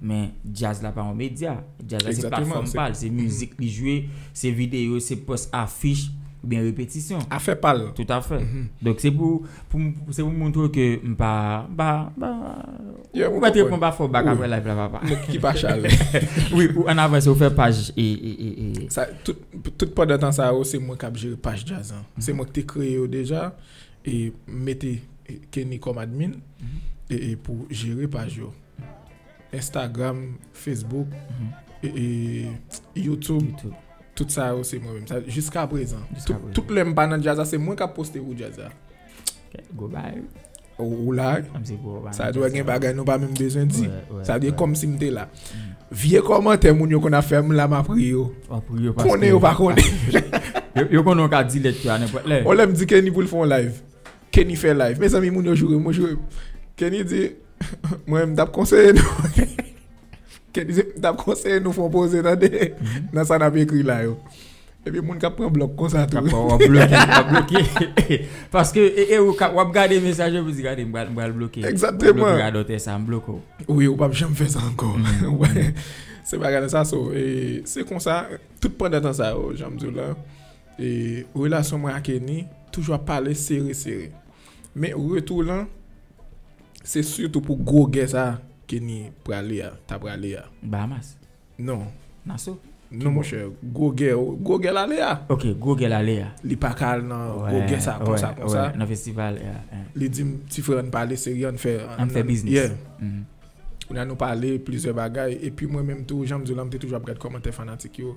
Men djaz la pa yon medya. Djaz la se Egzakteman, platfòm se pa l, se mizik li jwe, se videyo, se pòs afich, oubyen repetisyon. Afè pa l. Toutafè. Donk se pou, pou m, se pou m montre w ke m pa, m pa, m pa, Yeah, ou mwen mèt konprann. Reponn pa fò bak Wi. Apre live la, papa. Nèg ki pa chale. Wi, ou ann avanse, ou fè paj e, e, e, e. Sa, tout, tout pandan tan sa yo, se mwen k ap jere paj djaz lan. Se mwen ki te kreye yo deja, e m mete Kenny kòm admin, e, e pou jere paj yo. Instagram, Facebook, e, e YouTube, YouTube. Tout sa yo, se mwen menm. Sa, jiska prezan. Jiska Tout, prezan. Tout lè m pa nan djaz la, se mwen k ap poste pou djaz la. Ok, go bay. Ou, ou la, Kòmsi pou ou pa sa nan dwe djaz gen la. Bagay nou pa menm bezwen di. Wè, wè, Sa vle wè. Kòmsi m te la. Vye kòmantè moun yo konn ap fè m la, m ap ri yo. W ap ri yo paske Konnen yo pa konnen. Yo, yo konnen w ka delete yo a nenpòt lè. On lè m di Kenny pou l fè yon live. Kenny fè live. Mezanmi, moun yo joure m, yo joure m. Kenny di, mwen, m t ap konseye nou. Kenny di, m t ap konseye nou fè yon poze, tande. Nan sa n ap ekri la yo. Epi moun k ap pran blòk konsa tou. Kap w ap bloke, w ap bloke. Paske, e, e, ou ka, w ap gade mesaj yo, pou di, gade, m pral, m pral bloke. Egzakteman. M pral bloke radòtè sa, m bloke w. Wi, ou p ap janm fè sa ankò. Se bagay sa, so, e, se konsa, tout pandan tan sa yo, jan m di w la, e, relasyon mwen ak Kenny toujou ap pale sere, sere. Men retou lan, se sitou pou gwo gè sa Kenny prale a, ta prale a. Bahamas. Non. Naso? Non, monchè, gwo gè, gwo gè l ale a. Ok, gwo gè l ale a. Li pa ka al nan gwo gè sa, konsa, konsa. Nan festival, yeah, yeah. Li di m, ti frè, ann pale serye, ann fè, ann fè biznis. Yeah. Kounye a nou pale plizyè bagay, epi mwen menm tou, jan m di w la, m te toujou ap gad kòmantè fanatik yo.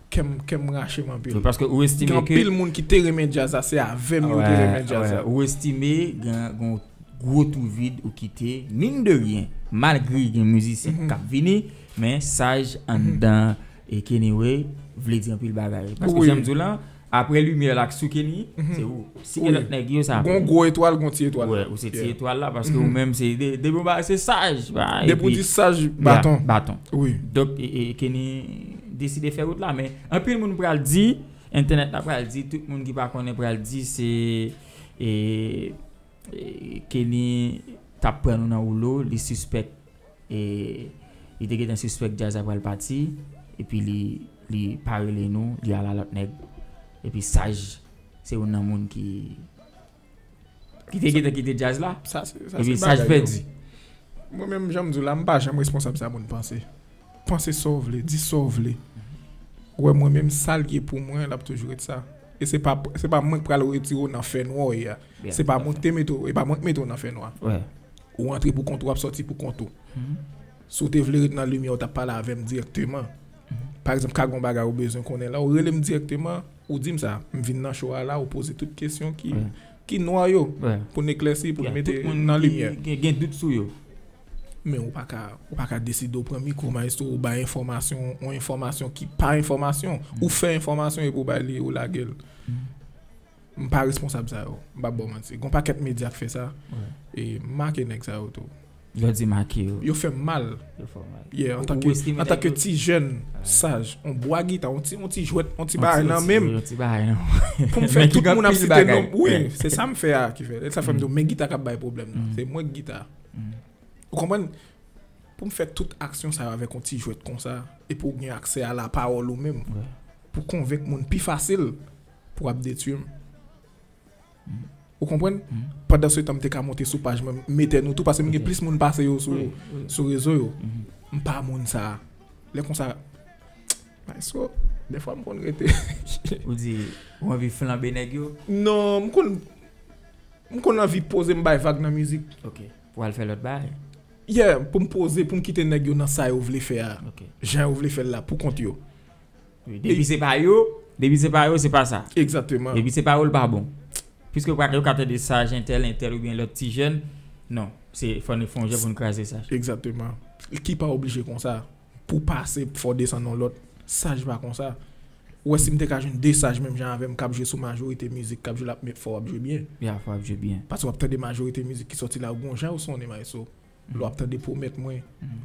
Kè m, kè m rache m anpil. Paske ou estime ke gen anpil moun ki te renmen djaz la, se avè m yo te renmen djaz la. Ou estime gen, gen gwo twou vid ou kite, mine de rien, malgre gen mizisyen k ap vini, men Saj anndan e Kenny Way vle di anpil bagay. Paske jan m di w la, apre Limyè la k sou Kenny, se ou. Si gen lòt nèg yo, sa apre. Gon gwo etwal, gon ti etwal. Wè, ou se ti etwal la, paske ou menm se de, de bon bagay, se Saj. Depi w di Saj, baton. Baton. Wi. Donk, e, e, Kenny deside fè wout la, men anpil moun pral di, entènèt la pral di, tout moun ki pa konnen pral di, se, e, e, Kenny t ap pran nou nan woulo, li sispèk, e, li te gentan sispèk djaz la pral pati, epi li, li pa rele nou, li al a lòt nèg. Epi Saj, se youn nan moun ki, ki te gentan kite djaz la, epi Saj pèdi. Mwen menm, jan m di w la, m pa janm responsab sa moun panse. Panse sa w vle, di sa w vle. Ou wè, mwen menm, sa l ye pou mwen, l ap toujou ret sa. E se pa, se pa mwen k pral retire w nan fènwa w ye a. Se pa mwen k te mete w, e pa mwen k mete w nan fènwa. Ou antre pou kont ou, w ap sòti pou kont ou. Si w te vle ret nan limyè, ou t ap pale avè m dirèkteman. Pa egzanp, ka gen yon bagay ou bezwen konnen la, ou rele m dirèkteman, ou di m sa. M vin nan show a la, ou poze tout kesyon ki, ki nwa yo, pou n eklèsi, pou n mete nan limyè. Gen, gen dout sou yo. Men ou pa ka, ou pa ka deside ou pran mikwo, maestro, ou bay enfòmasyon, yon enfòmasyon ki pa enfòmasyon. Ou fè enfòmasyon epi ou bay li, ou lage l. M pa responsab sa yo. M p ap ba w manti. Gon pakèt medya k fè sa. E m make nèg sa yo tou. Lè w di make yo. Yo fè m mal. Yo fè w mal. Yeah, antanke, antanke ti jèn, Saj, on bwa gita, on ti, on ti jwèt, on ti bagay nan men m. Yon ti bagay nan men. Pou m fè tout moun ap site non m. Wi, se sa m fè a ki fè. E sa fè m di w, men gita k ap bay pwoblèm nan. Se mwen k gita. Ou konprann? Pou m fè tout aksyon sa yo avèk yon ti jwèt konsa, epi w gen aksè a lapawòl ou menm, pou konvenk moun pi fasil pou w ap detwi m. Ou konprann? Pandan se tan, m te ka monte sou paj mwen, m mete nou tou, paske m gen plis moun pase yo sou, sou rezo yo. M pa moun sa. Lè konsa, maestro, dèfwa m konn rete. Ou di, ou anvi flanbe nèg yo? Non, m konn, m konn anvi poze m bay vag nan mizik. Ok. Pou al fè lòt bagay? Yeah, pou m poze, pou m kite nèg yo nan sa yo vle fè a. Ok. Jan yo vle fè l la, pou kont yo. Wi, depi se pa yo, depi se pa yo, se pa sa. Egzakteman. Depi se pa yo, l pa bon. Piske yo ka, yo ka tande Saj entèl, entèl oubyen lòt ti jèn. Non, se fò nou fè yon jan pou nou kraze Saj. Egzakteman. Ki pa oblije konsa. Pou pase, fò desann yon lòt. Saj pa konsa. Ou wè, si m te ka jwenn de Saj menm jan avè m, k ap jwe sou majorite mizik, k ap jwe, l ap met fò, w ap jwe byen. Ya, fò w ap jwe byen. Paske w ap tande majorite mizik ki sòti la, ou gon jan ou sonnen, maestro. Lè w ap tande Pwomèt Mwen,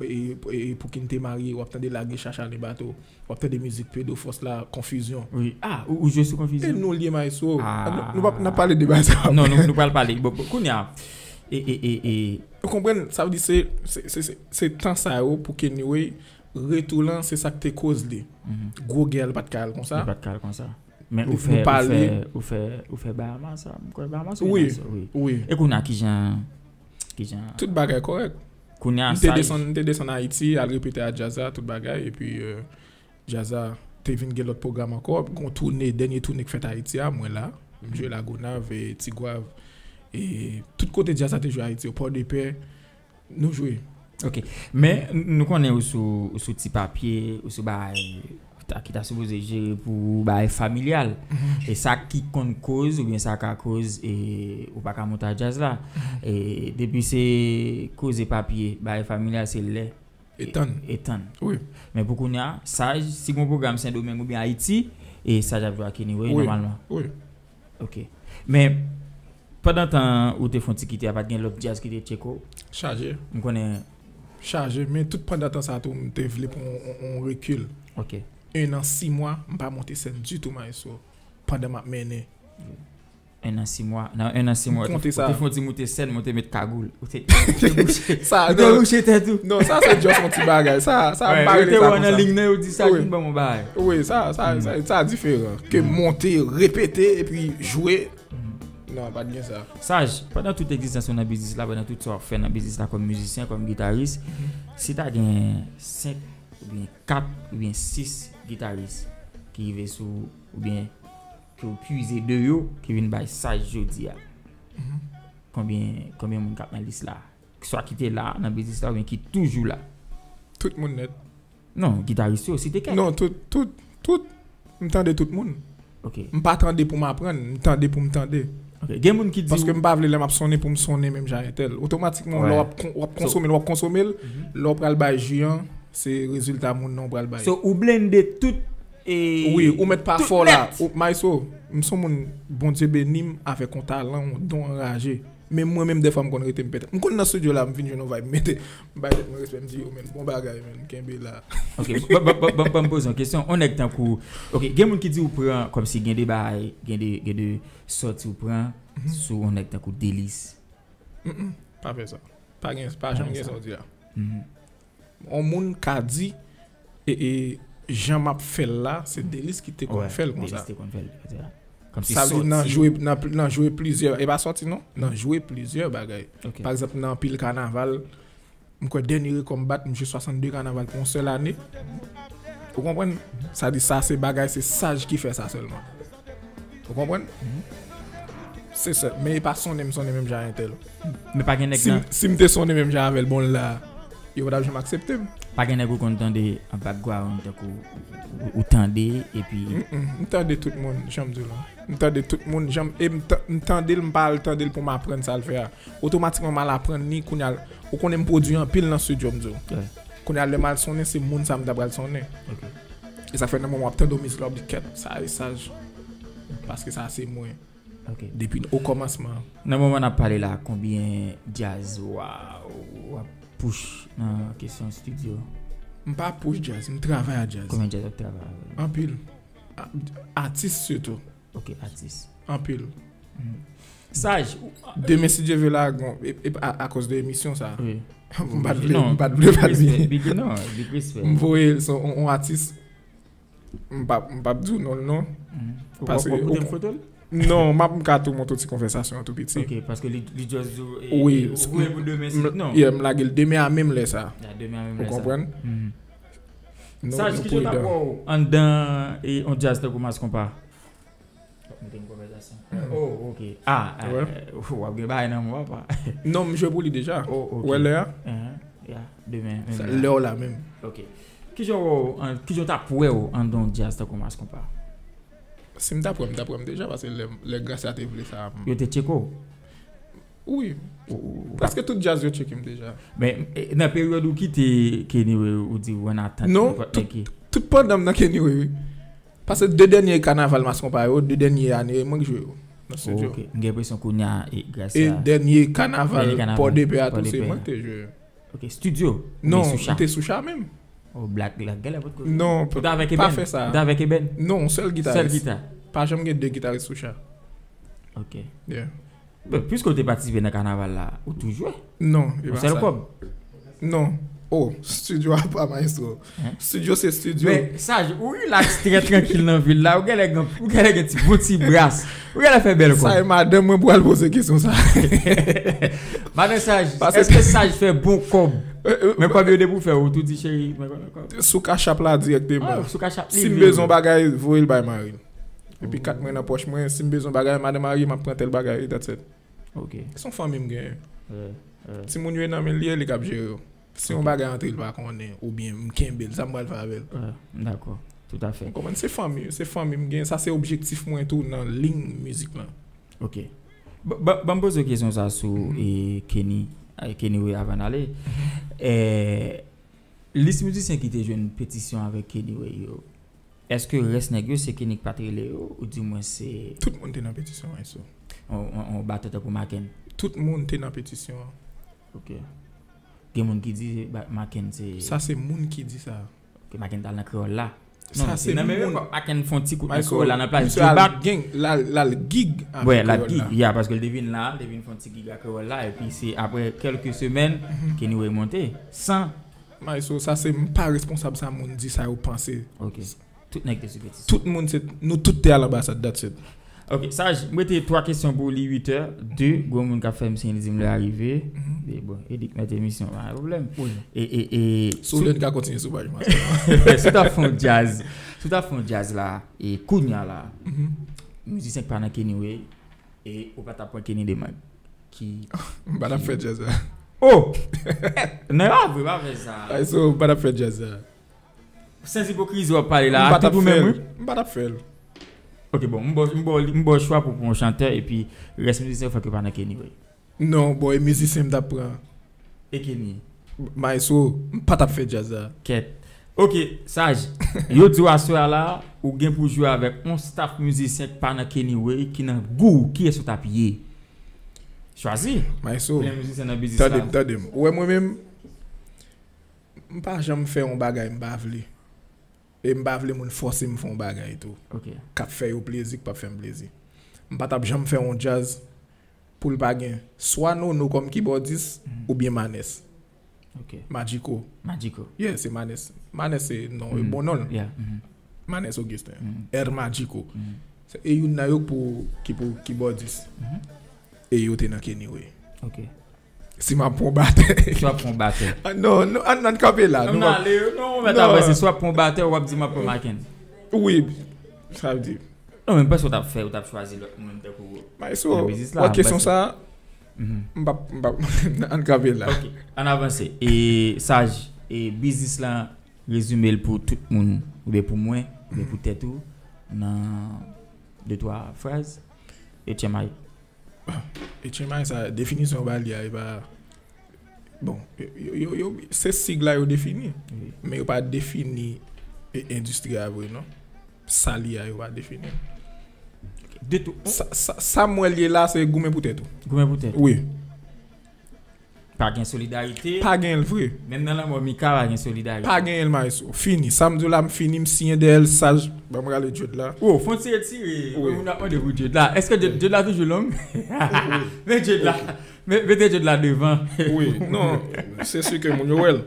e, e, e Pou ki n te marye, w ap tande Lage Chacha Nan Bato, w ap tande mizik Pedofòs la, Konfizyon. Wi. Ah, ou, ou jwe sou Konfizyon? E nou l ye, maestro. Ah. Nou, nou p ap, n ap pale de bagay sa apre. Non, nou, nou pral pale. Bon, bon, kounye a, e, e, e, e. Ou konprann? Sa vle di se, se, se, se, se tan sa yo pou Kenny Way, retou lan, se sa k te koz li. Gwo gè a, l pa t ka al konsa. Li pa t ka al konsa. Men ou fè, ou fè, ou fè, ou fè Bahamas, m kwè Bahamas ou Nassau, wi. Wi. E kounye a, kijan, kijan? Tout bagay kòrèk. Kounye a, m te desann, m te desann Ayiti, al repete a djaz la, tout bagay, epi, euh, djaz la te vin gen lòt pwogram ankò, gon toune, dènye toune k fèt Ayiti a, mwen la, m jwe Lagonav, e Tigwav, e tout kote djaz la te jwe Ayiti, Pòdepè, nou jwe. Ok. Men, n-, nou konnen ou sou, ou sou Ti Papye, ou sou bagay ki ta, ki ta sipoze jere pou bagay familyal. E sa ki konn koz, oubyen sa ka koz, e ou pa ka monte a djaz la. E depi se koze papye, bagay familyal, se lè Etann. Etann. Wi. Men pou kounye a, Saj, si gon pwogram Sendomeng oubyen Ayiti, e Saj ap jwe ak Kenny Ray nòmalman. Wi. Ok. Men, pandan tan ou te fè yon ti kite a, pa t gen lòt djaz ki te tcheke w? Chaje. M konnen. Chaje, men tout pandan tan sa tou, m te vle pran yon, yon, yon rekil. Ok. En an, sis mwa, m pa monte sèn ditou, maestro. Pandan m ap mennen. En an, sis mwa. Nan en an, sis mwa, ou te, ou te fè yon ti moute sèn, men ou te met kagoul. Ou te, ou te bouche, ou te bouche tèt ou. Non, sa se just yon ti bagay. Sa, sa, m pa rele sa konsa. Ou te wè nan liy nan, yo di sa, vin ban m yon bagay. Wi, sa, sa, sa, sa diferan. Ke monte, repete, epi jwe. Non, pa t gen sa. Saj, pandan tout egzistans ou nan biznis la, pandan tout sa w ap fè nan biznis la kòm mizisyen, kòm gitaris, si ta gen senk oubyen kat oubyen sis gitaris ki rive sou, oubyen ke w pwize de yo, ki vin bay Saj jodi a. Konbyen, konbyen moun k ap nan lis la? Swa ki te la nan biznis la oubyen ki toujou la? Tout moun nèt. Non, gitaris yo, site kèk. Non, tout, tout, tout. M tande tout moun. Ok. M pa tande pou m aprann, m tande pou m tande. Ok. Gen moun ki di... Paske m pa vle lè m ap sonnen pou m sonnen menm jan entèl. Otomatikman, lè w ap kon-, w ap konsome l, w ap konsome l, lè w pral bay ji an, se rezilta moun nan w pral bay. So, ou blende tout e... Wi, ou met pa fò la. Ou, maestro, m se yon moun, Bondye beni m avèk yon talan, yon don anraje. Men mwen menm, dèfwa, m konn rete, m pete. M konn nan studio la, m vin jwenn yon vibe, m mete, m bay tèt mwen respè, m di, yo, men, bon bagay, men, kenbe la. Ok, ban, ban, ban, ban, ban m poze yon kesyon. Yon nèg tankou, ok, gen moun ki di ou pran, kòmsi gen de bagay, gen de, gen de sòti ou pran sou yon nèg tankou Delis. Mm, mm, pa fè sa. Pa gen, pa janm gen sa w di a. Yon moun ka di, e, e, jan m ap fè l la, se Delis ki te konn fè l konsa. Delis te konn fè l konsa. Sa vle di nan jwe, nan, nan jwe plizyè, e pa sòti non, nan jwe plizyè bagay. Ok. Pa egzanp, nan anpil kanaval, m kwè dènye rekò m bat, m jwe swasannde kanaval pou yon sèl ane. Ou konprann? Sa di sa se bagay, se Saj ki fè sa sèlman. Ou konprann? Se sa, men e pa sonnen m sonnen menm jan entèl. Men pa gen nèg nan... Si m te sonnen menm jan avè l, bon, la, yo pa t ap janm aksepte m. Pa gen nèg ou konn tande an background, tankou ou, ou, ou tande, epi... Mm, mm, m tande tout moun, jan m di w la. M tande tout moun, jan m, e m ta-, m tande l, m pa al tande l pou m aprann sa l fè a. Otomatikman, m al aprann li, kounye a, ou konnen m pwodui anpil nan studio, m di w. Kounye a, lè m al sonnen, se moun sa m ta pral sonnen. Ok. E sa fè nan moman w ap tande yon mizik la, w ap di, "Kèt, sa e Saj." Paske sa se mwen. Ok. Depi okòmansman. Nan moman n ap pale la, konbyen djaz w a, w ap push nan kesyon studio? M pa push djaz, m travay a djaz. Konbyen djaz w ap travay avè l? Anpil. A-, atis sitou. Ok, atis. Anpil. Saj. Demen, si Dye vle la, bon, e, e, a, akoz de emisyon sa. Wi. M pa t vle, m pa t vle pa di. Big, big, non, big respect. M voye l, se yon, yon atis. M p ap, m p ap di w non l non. Paske w ap montre m foto l? Non, m ap, m ka tou montre w ti konvèsasyon an tou piti. Ok, paske li, li just di w, e, wi, e, ou voye l pou demen, si, non? Yeah, m lage l demen a menm lè sa. Ya, demen a menm lè sa. Ou konprann? Saj, kijan w t ap wè w anndan, e, yon djaz tankou Mass Konpa? W ap mete m konvèsasyon. Oh, ok. Ah, ah, w ap gen bagay nan men w, papa. Non, m jwe pou li deja. Oh, ok. Ou wè lè a? Ya, demen, menm lè. Lè w la menm. Ok. Kijan w wè w, an, kijan w t ap wè w anndan yon djaz tankou Mass Konpa? Si m t ap wè m, m t ap wè m deja, paske lè, lè Gracia te vle sa, m... Yo te tcheke w? Wi. Prèske tout djaz yo tcheke m deja. Men, e, nan peryòd ou kite Kenny Ray, ou di w an atant. Non, tout, tout pandan m nan Kenny Ray, wi. Paske de dènye kanaval Mass Konpa yo, de dènye ane, mwen k jwe yo nan studio. Ok. M gen enpresyon kounye a, e, Gracia. E dènye kanaval Pòdepè a tou, se mwen k te jwe. Ok, studio? Non, m te sou cha menm. Oh, Black, Black, genlè potko. Non, pa fè sa. Ou t avèk Eben? Ou t avèk Eben? Non, sèl gitaris. Sèl gita. Pa janm gen de gitaris sou cha. Ok. Yeah. Bon, piske w te patisipe nan kanaval la, ou tou jwe? Non, e pa sa. Yon sèl kòb? Non. Oh, studio a pa maestro. Studio se studio. Men, Saj, ou relax trè trankil nan vil la, ou genlè gen, ou genlè gen ti, bon ti bras. Ou genlè fè bèl kòb. Sa e madanm mwen pou al poze kesyon sa. Madan Saj, èske Saj fè bon kòb? Men kòb yo depi w fè, ou tou di cheri, men kòb, kòb. Sou Cash App la dirèkteman. Ah, sou Cash App li. Si m bezwen bagay, voye l bay mari m. Epi kat mwen nan pòch mwen, si m bezwen bagay, madan mari m ap pran tèl bagay, that's it. Ok. Se yon fanmi m genyen. Timoun yo e nan men l ye, li k ap jere yo. Si yon bagay antre, li pa konnen, oubyen m kenbe l, sa m pral fè avè l? M dakò. Tout à fait. Ou konprann? Se fanmi, se fanmi m gen, sa se objektif mwen tou nan liy mizik lan. Ok. Ban, ban, ban m poze w kesyon sa sou, e, Kenny, e, Kenny Ray avan n ale. E, Lis mizisyen ki te jwenn petisyon avèk Kenny Way yo, èske rès nèg yo se Kenny k pa t rele yo, oudimwen se Tout moun te nan petisyon an, so. On, on, on batè tankou Maken? Tout moun te nan petisyon an. Ok. Gen moun ki di ba- Maken se. Sa se moun ki di sa. Ok, Maken t al nan kreyòl la. Sa Non, se nan menm moun. Epòk Maken fè yon ti kout nan Maestro, kreyòl la nan plas misye Djibak. al gen, l al, l al gig avèk Wè, l ap kreyòl gig, la. Ya, paske l te vin la, l te vin fè yon ti gig ak kreyòl la, epi se apre kèlke semèn, Kenny Way monte. San. Maestro, sa se m pa responsab sa moun di sa yo panse. Ok. Tout nèg te sou petisyon. Tout moun se, nou tout te al anbasad, that's it. Ok, Saj, m rete twa kesyon pou li, uit è, de, gwo moun k ap fè m siy, li di m lè a rive. E bon, Edik mèt emisyon, pa gen pwoblèm. Wi. E, e, e, Si w vle, n ka kontinye sou paj mwen. Si w t ap fè yon djaz, si w t ap fè yon djaz la, e kounya la, mizisyen k pa nan Kenny Way, e ou pa t ap pran Kenny Demag. Ki M pa t ap fè djaz la. Oh! Non, pa vre, pa fè sa. Ay, so, m pa t ap fè djaz la. Sans ipokrizi w ap pale la, M pa ak t ap tout ou fè menm, l. Wi. M pa t ap fè l. Ok, bon, m ba w- m ba w- m ba w chwa pou pran yon chantè, epi rès mizisyen fòk yo pa nan Kenny Way. Non, boy, mizisyen m t ap pran. E Kenny? Maestro, m pa t ap fè djaz la. Kèt. Ok, Saj, yo di w aswè a la, ou gen pou jwe avèk yon staff mizisyen k pa nan Kenny Way, ki nan gou w, kiyès ou t ap ye? Chwazi. Maestro, Premye mizisyen nan biznis tande la. M, tande m. Ou wè mwen menm, m pa janm fè yon bagay m pa vle. E m pa vle moun fòse m fè yon bagay tou. Ok. K ap fè yo plezi, k p ap fè m plezi. M pa t ap janm fè yon djaz pou l pa gen swa Nono kòm kibòdis oubyen Manès. Ok. Magico. Magico. Yeah, se Manès. Manès se non, Mm. bon non l. Yeah. Mhm. Manès Augustin. Mm. Air Magico. Mm. Se e youn nan yo pou ki pou kibòdis. Mhm. E yo te nan Kenny Way. Ok. Si m ap pran batè. Si w ap pran batè. Ah, non, non, ann, ann kanpe la. Non, Nou non, pa- ale, non, ou mèt Non. avanse, si w ap pran batè, w ap di m ap pran Maken. Wi, sa vle di. Non, men m panse w t ap fè, w t ap chwazi lòt moun tankou. Maestro, Nan biznis la, wè m kesyon panse. Sa, Mhm. m p ap, m p ap, ann kanpe la. Ok, ann avanse. E Saj, e biznis la, rezime l pou tout moun, oubyen pou mwen, oubyen pou tèt ou, nan de twa fraz. H M I. H M I sa, definisyon yo ba li a, e pa, bon, yo, yo, yo, yo, se sig la yo defini, Wi. Men yo pa defini e, endistri a vre, non. Sa li a, yo pa defini. De tou. Sa, sa, sa m wè l ye la, se goumen pou tèt ou. Goumen pou tèt. Wi. Pa gen solidarite. Pa gen l vre. Menm nan lanmò Mika, pa gen solidarite. Pa gen l, Maestro. Fini. Sa m di w la, m fini, m siyen dèyè l, Saj, ban m rale dread la. Oh, fon ti retire. Wi. Moun ap mande pou dread la. Èske dread, dread la toujou long? Men dread la. Men, mete dread la devan. Wi, non, se si ke moun yo wè l.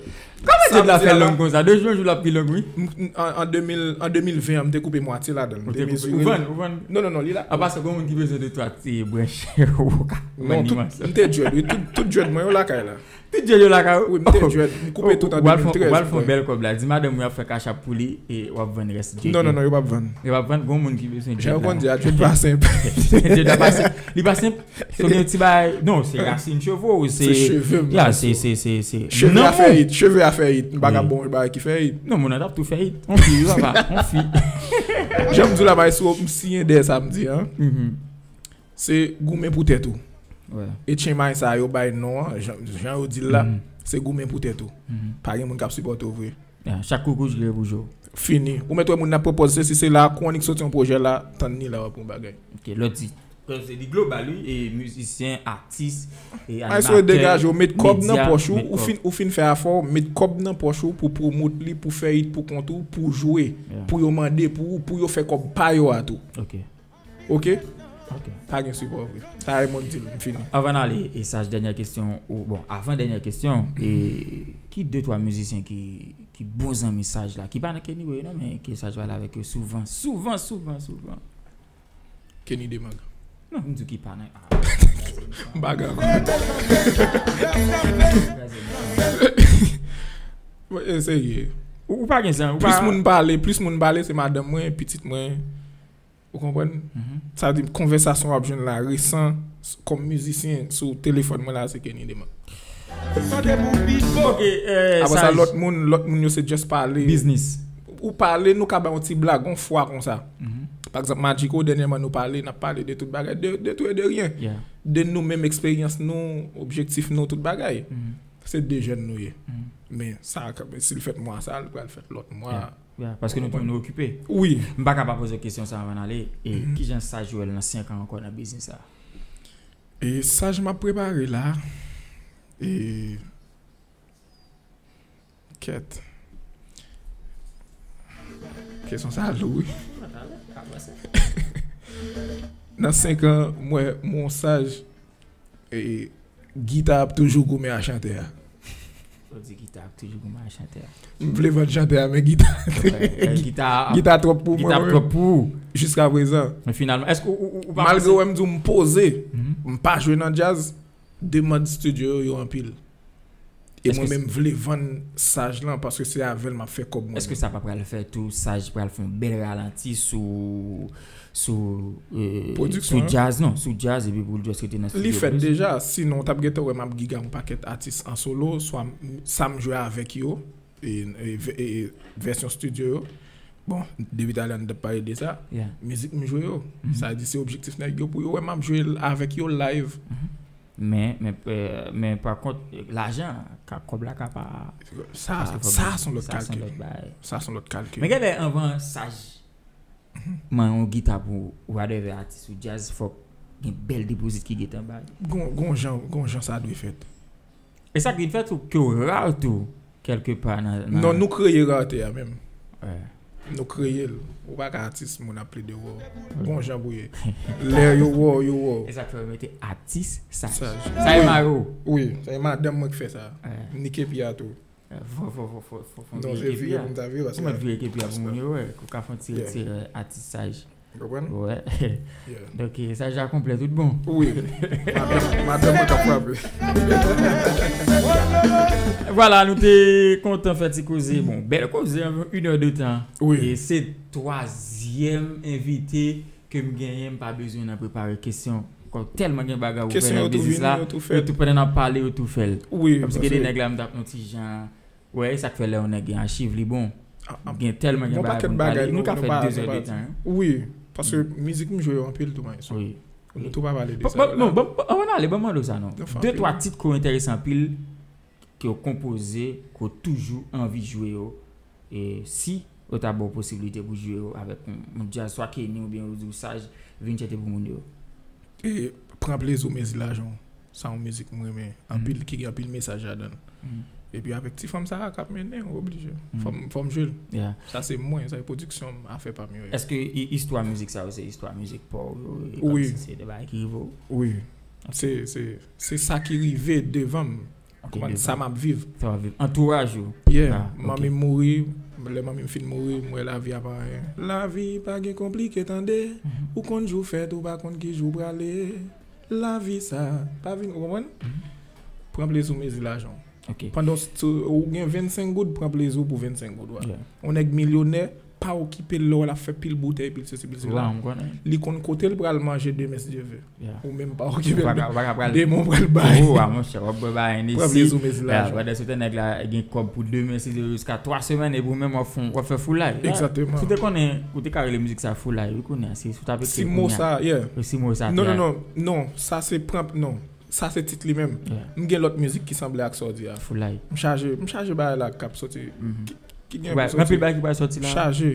Kòman dread la Sa m di fè a la. Long konsa? De jou an jou l ap pi long, wi. M- m- An, an de mil, an de mil ven an, m te koupe mwatye ladan l. Ou M te te koupe- mezire ou l. Vann, ou vann. Non, non, non, li la. Apa sa, gen moun ki bezwen de twa ti branch ou ka Non, vann li tout, mwen. M te dread, wi. Tout, tout dread mwen yo lakay la. Tout dread yo lakay ou? Wi, m te dread. M koupe tout an Ou al fè- de mil trèz. Ou al fè yon bèl kòb la. Di madanm ou ap fè cash app pou li e w ap vann rès dread. Non, non, non, yo p ap vann. Yo p ap vann, gon moun ki bezwen Jan yo dread la. Konn di a, dread pa senp. Dread la pa senp. Li pa senp. So gen ti bagay, non, se rasin cheve ou, se. Se cheve m, Ya, man, se, se- se, se, se. Cheve Non, a fè non. Hit, cheve a fè hit. M pa ka Wi. Bon, bagay ki fè hit. Non, moun nan t ap tou fè hit. On fi, wi, papa, on fi. Jan m di w la, Maestro, m siyen dèyè sa m di, an. Mhm. Se goumen pou tèt ou. Wè. E H M I sa yo bay non an, jan, jan yo di l la, Mhm. Se goumen pou tèt ou. Mhm. Pa gen moun k ap sipòte w vre. Ya, chak koukouj gen pou jou. Fini. Ou mèt wè moun nan pwopòz sesi, se la, Kwonnik soti yon pwojè la, tann ni la w ap yon bagay. Ok, lòt di. Paske li global, wi, e mizisyen, atis, e Maestro, degaje w, met kòb nan medya, pòch ou, met ou kòb. Fin, ou fin fè afè w, met kòb nan pòch ou pou pwomot li, pou fè hit pou kont ou, pou jwe, Yeah. Pou yo mande pou ou, pou yo fè kòb pa yo a tou. Ok. Ok? Ok. Pa gen sipò vre. Sa e mwen k di l, m fini. Anvan n ale, e Saj, dènyè kesyon, ou, bon, avan dènyè kesyon, e ki de twa mizisyen ki, ki bon zanmi Saj la, ki pa nan Kenny Way non, men ke Saj pale avèk yo souvan, souvan, souvan, souvan? Kenny Demag. Non, m di ki pa nan. M pa gen ankò. Mwen eseye. Ou, ou pa gen zan, ou Plis pa moun pale, plis moun pale, se madanm mwen, pitit mwen. Ou konprann? Mhm. Sa di konvèsasyon w ap jwenn la resan s- kòm mizisyen sou telefòn mwen la, se Kenny Demag. Ok, eh, Apre sa, Saj. Lòt moun, lòt moun yo se just pale. Biznis. Ou pale, nou ka bay yon ti blag, yon fwa konsa. Mhm. Pa egzanp, Magico, dènyèman nou pale, n ap pale de tout bagay, de, de tout e de ryen. Yeah. De nou menm eksperyans nou, objektif nou, tout bagay. Mhm. Se de jèn nou ye. Mhm. Men sa, si l fèt mwa sa, l pral fèt lòt mwa. Yeah, yeah, paske nou tou nou okipe. Wi. M pa ka pa poze kesyon sa anvan n ale. E kijan sa Joel nan senk an ankò nan biznis sa? E sa j m ap prepare la. E kèt. Kesyon sa lou wi. Nan senk an, m wè m on saj, e, gita ap toujou goumen a chantè a. Ou di gita ap toujou goumen a chantè a. M vle vann chantè a, men gita, gita, gita twòp pou mwen. Gita twòp pou ou. Jiska prezan. Men finalman, èske ou, ou, ou pa panse... Malgre wè m di w m poze, m pa jwe nan djaz, demann estidyo yo, yo anpil. E mwen menm vle vann saj lan paske se avè l m ap fè kòb mwen menm. Èske sa pa pral fè tou saj pral fè yon bèl ralanti sou, sou, sou djaz, non, sou djaz epi pou l just rete nan estidyo plis? Li fèt deja, sinon w t ap gentan wè m ap gig ak yon pakèt atis an solo, swa sa m jwe avèk yo, e, e, e vèsyon estidyo yo. Bon, depi talè n t ap pale de sa, mizik m jwe yo. Sa vle di se objektif nèg yo pou yo wè m ap jwe l avèk yo live. Men, men, men pa kont, lajan, kòb la ka pa... Sa, sa se yon lòt kalkil. Sa se yon lòt kalkil. Men genlè anvan saj, man yon gita pou whatever atis ou djaz, fòk gen bèl depozit ki gentan bay. Gon, gon jan, gon jan sa dwe fèt. E sa ki fè tou ke w ra tou, kèlke pa nan, nan... Non, nou kreye rarite a menm. Nou kreye l. Ou pa ka atis, moun ap plede wè w. Gon jan pou ye. Lè yo wè w, yo wè w. E sa k fè yo mete atis saj. Sa e mari w? Wi, se madanm mwen ki fè sa. M ni kepi a tou. Fò, fò, fò, fò, fò, fò vire kepi a. Ou mèt vire kepi a pou moun yo wè. Ou ka fè yon ti retire atis saj. Ou konprann? Wè. Donk, sa ja konplè tout bon. Wi. Madanm, madanm mwen k ap frape. Vwala, nou te kontan fè ti koze. Bon, bèl koze, enviwon inè de tan. Wi. E se twazyèm envite ke m genyen, m pa bezwen nan prepare kesyon. Kòm tèlman gen bagay ouvè nan biznis la, yo tou pandan n ap pale, yo tou fè l. Wi. Kòmsi gen de nèg la, m t ap yon ti jan Wè, e sa k fè lè yon nèg gen achiv, li bon. Gen tèlman gen bagay pou n pale, nou ka fè de zè de tan. Wi, paske mizik m jwe yo anpil tou, maestro. Nou tou pa pale de sa yo la. Bon, bon, anvan n ale, ban m mande w sa non. De twa tit ke w enterese anpil, ke w konpoze, ke w toujou anvi jwe yo, e si yo ta ba w posiblite pou jwe yo avèk yon, yon djaz, swa Kenny oubyen Roody ou Saj, vin chante pou moun yo. E pran plezi w mezi lajan w. Sa yon mizik m renmen anpil, ki gen anpil mesaj ladan l. Epi avèk ti fanm sa a k ap mennen w, oblije. Fò m, fò m jwe l. Sa se mwen, sa se pwodiksyon m, afè pa m yo ye. Èske i-, istwa mizik sa yo se istwa mizik pa w yo, e kòmsi se de bagay ki rive w? Wi. Se, se, se sa ki rive devan m. Ou konprann? Sa m ap viv. Sa w ap viv. Antouraj ou. Yeah. Manmi m mouri, lè manmi m fin mouri, m wè lavi a pa anyen. Lavi pa gen konplike tande. Ou konn jou fèt, ou pa konn ki jou prale. Lavi sa pa vin, ou konprann? Pran plezi w, mezi lajan w. Pandan w, ou gen vennsenk goud, pran plezi w pou vennsenk goud ou a. Yon nèg milyonè, pa okipe l lè w l ap fè pil boutèy, pil sesi, pil sela. Li konn kote l pral manje demen, si Dye ve. Ou menm pa okipe l. Demen w pral bay. Pran plezi w, mezi lajan w. Pandan se tan nèg la gen kòb pou demen, si Dye ve, jiska twa semèn, epi ou menm w ap fè, w ap fè foulay. Egzakteman. Si w te konnen, ou te ka rele mizik sa foulay, wi, kounye a, si w t ap ekri kounye a. Ti mo sa, yeah. Ti mo sa. Non, non, non, non, sa se pran, non. Sa se tit li menm. M gen lòt mizik ki sanble ak sa w di a. Foulay. M chaje, m chaje bagay la k ap soti. Ki, ki gen pou soti. Anpil bagay ki pral soti la. Chaje.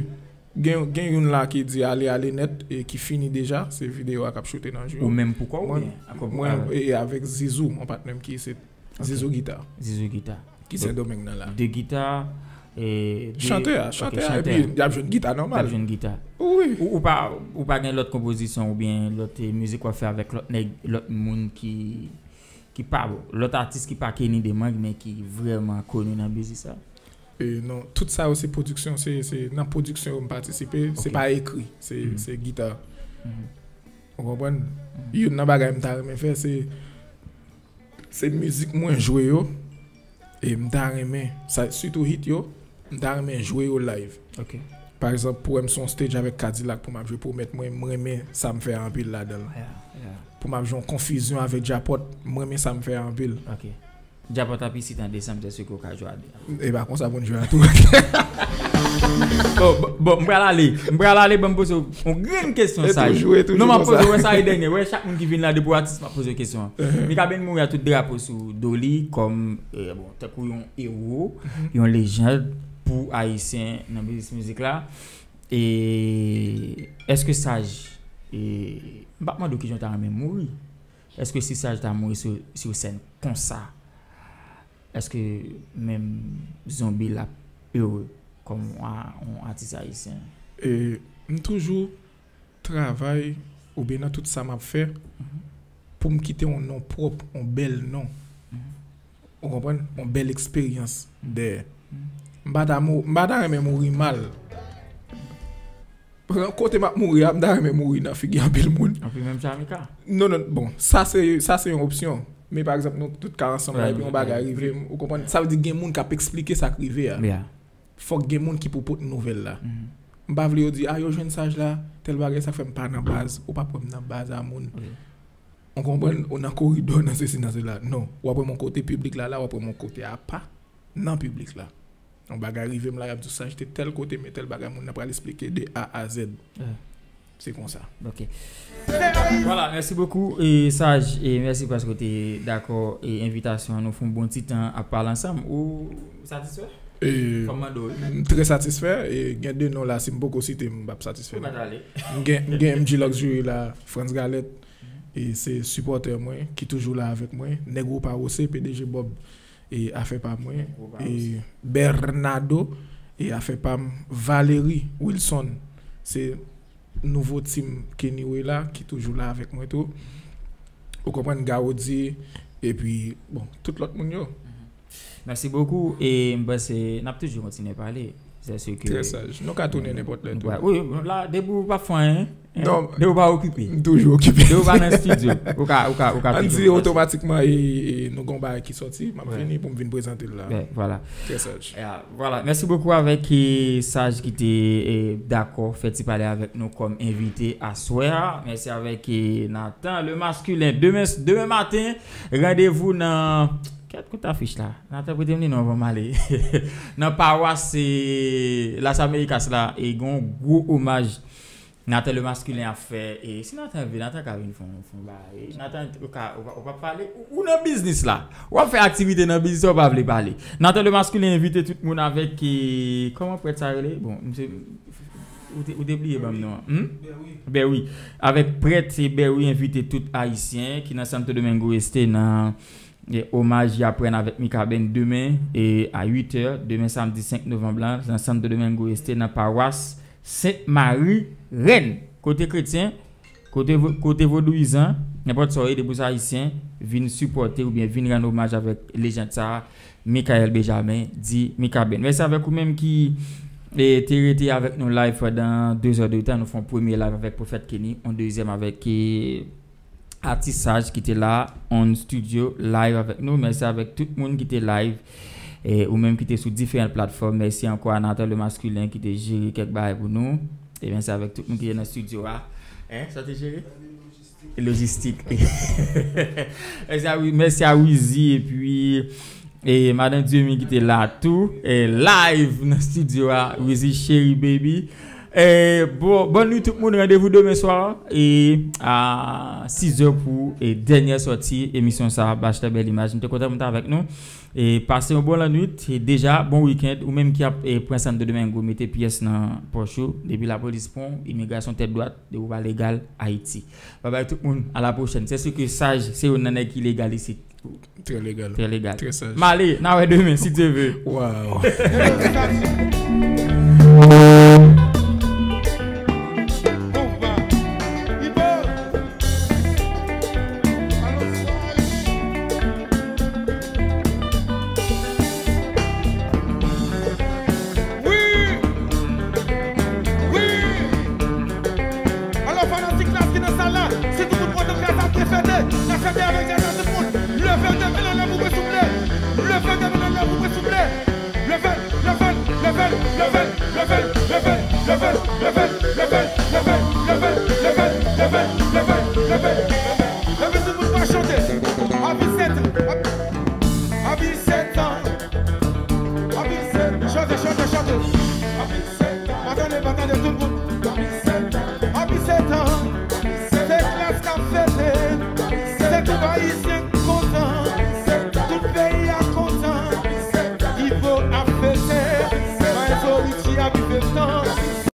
Gen, gen youn la ki di ale, ale nèt e ki fini deja. Se videyo a k ap choute nan jou yo. Ou menm pou kò w oubyen ak... Mwen, e, e avèk Zizou, yon patnè m ki se Zizou Gita. Zizou Gita. Ki Sendomeng nan la. De gita, e, de... Chantè a, chantè a, epi y ap jwenn gita nòmal. Y ap jwenn gita. Wi. Ou, ou pa, ou pa gen lòt konpozisyon oubyen lòt, e, mizik w ap fè avèk lòt nèg, lòt moun ki, ki pa, lòt atis ki pa Kenny Demang, men ki vrèman koni nan biznis sa? E, non, tout sa yo se pwodiksyon, se, se nan pwodiksyon yo m patisipe, se pa ekri, se, se gita. Ou konprann? Youn nan bagay m ta renmen fè, se, se mizik mwen jwe yo, e m ta renmen, sa, sitou hit yo, m ta renmen jwe yo live. Pa egzanp, pou wè m sou yon stage avèk Kadilak pou m ap jwe Pwomèt Mwen, m renmen sa m fè a anpil ladan l. Pou m ap jwe yon Konfizyon avèk Djapòt, m renmen sa m fè a anpil. Djapòt ap isit an desanm, se si ke w ka jwe a de. E pa konsa pou n jwe a tou. Bon, bon, bon, m pral ale. M pral ale, ban m poze w yon grenn kesyon, Saj. Non, m ap poze w sa e dènye. Wè, chak moun ki vin la, depi w atis, m ap poze w kesyon an. Mikaben mouri a tout drapo sou do li, kòm, eh, bon, tankou yon ewo, yon lejann pou Ayisyen nan biznis mizik la. E èske Saj, e, m p ap mande w kijan w ta renmen mouri. Èske si Saj ta mouri sou, sou sèn konsa, èske menm zonbi l ap ere kòm yon a-, yon atis ayisyen? E, m toujou travay, oubyen nan tout sa m ap fè, pou m kite yon non pwòp, yon bèl non. Ou konprann? Yon bèl eksperyans dèyè. M pa ta mou-, m pa ta renmen mouri mal. Kote m ap mouri a, m ta renmen mouri nan figi anpil moun. Anpil menm Jamika. Non, non, bon, sa se, sa se yon opsyon. Men pa egzanp, nou tout ka ansanm la, epi yon bagay rive m, ou konprann? Sa vle di gen moun k ap eksplike sa k rive a. Fòk gen moun ki pou pot nouvèl la. M pa vle yo di, a, yo jwenn Saj la, tèl bagay, sa k fè m pa nan baz, ou p ap wè m nan baz a moun. Ou konprann? Ou nan koridò, nan sesi, nan sela. Non. W ap wè m yon kote piblik la, la, w ap wè m yon kote apa, nan piblik la. Yon bagay rive m la, y ap di w Saj te tèl kote, men tèl bagay, moun nan pral esplike de A a Z. Se konsa. Ok. Vwala, mèsi bokou, e, Saj, e mèsi paske w te dakò, e, envitasyon an, nou fè yon bon ti tan ap pale ansanm. Ou satisfè? E, fò m mande w, wi. M trè satisfè, e gen de non la, si m poko site, m p ap satisfè non. M gen, m gen M G Luxury la, Frantz Galette, e se sipòtè mwen, ki toujou la avèk mwen, Negro Pawose, P D G Bob, e afè pa mwen, e Bernardo, e afè pa m, Valery, Wilson, se nouvo team Kenny Way la, ki toujou la avèk mwen tou. Ou konprann, Gaudi, epi, bon, tout lòt moun yo. Mèsi bokou, e m panse n ap toujou kontinye pale. Se si ke... Trè saj. Nou ka tounen nenpòt lè tou. Wi, la, depi w pa fè anyen, depi w pa okipe. M toujou okipe. Depi w pa nan estidyo, ou ka, ou ka, ou ka toujou. Ann di otomatikman, e, e, nou gon bagay ki sòti, m ap vini pou m vin prezante l la. Vwala. Trè saj. Vwala, mèsi bokou avèk, e, Saj ki te, e, dakò fè ti pale avèk nou kòm envite aswè a. Mèsi avèk, e, Nathan le Masculin. Demen, demen maten, randevou nan, kèt kout afich la. Nathan prete m li non anvan m ale. Nan pawas, e, Las Américas la, e, gen yon gwo omaj Nathan le Masculin ap fè, e si Nathan vle, Nathan ka vin fè yon, fè yon bagay. Nathan, ou ka, ou pa, ou pa pale, ou, ou nan biznis la. W ap fè aktivite nan biznis, ou pa vle pale. Nathan le Masculin envite tout moun avèk, e, kòman prèt sa rele? Bon, misye, ou te, ou te bliye ban m non an. Hmm? Berry. Berry. Avèk prèt, e Berry envite tout Ayisyen ki nan Santo Domingo Este nan e, omaj y ap rann avèk Mikaben demen, e, a uit è, demen samdi senk novanm lan, nan Santo Domingo Este, nan pawas Sent Mari Rèn. Kote kretyen, kote vo-, kote vodouyizan, nenpòt sa w ye, depi w se ayisyen, vin sipòte oubyen vin rann omaj avèk lejand sa a, Michael Benjamin, di Mikaben. Mèsi avèk ou menm ki, e, te rete avèk nou live pandan de zè de tan. Nou fè yon premye live avèk Pwofèt Kenny, yon dezyèm avèk, e, Atis Saj ki te la on studio live avèk nou. Mèsi avèk tout moun ki te live, e, ou menm ki te sou diferan platfòm. Mèsi ankò a Nathan le Masculin ki te jere kèk bagay pou nou. E mèsi avèk tout moun ki te nan studio a. Hein, sa te jere? Lojistik. Mèsi a, mèsi a Wizi epi, e, Madan Dyomi ki te la tou, e, live nan studio a, Wizi Cheri Baby. E, bon, bòn nwit tout moun, randevou demen swa, e, a sis è pou, e, dènyè sòti emisyon sa a, Bachelor Bèl Imaj. M te kontan pou m t avèk nou. E, pase yon bon lannwit, e, deja, bon wikenn, ou menm ki ap, e, pran Santo Domingo, mete pyès nan pòch ou, depi lapolis pran w, imigrasyon tèt dwat, depi w pa legal, Ayiti. Babay tout moun, a la pwochèn. Se si ke Saj, se youn nan nèg ki legal isit. Trè legal. Trè legal. Trè saj. M ale, n a wè demen, si Dye vle. Waw. Wi! Wi! Alò, fanatik la ki nan sal la, si tout moun kontan, klas ap byen fete, n ap fete avèk Zaza, tout moun. Leve de men anlè pou mwen, souple. Leve de men anlè pou mwen, souple. Leve l, leve l, leve l, leve l. Tout moun. Happy Sèt an. Se Klass k ap fete. Se tout Ayiti.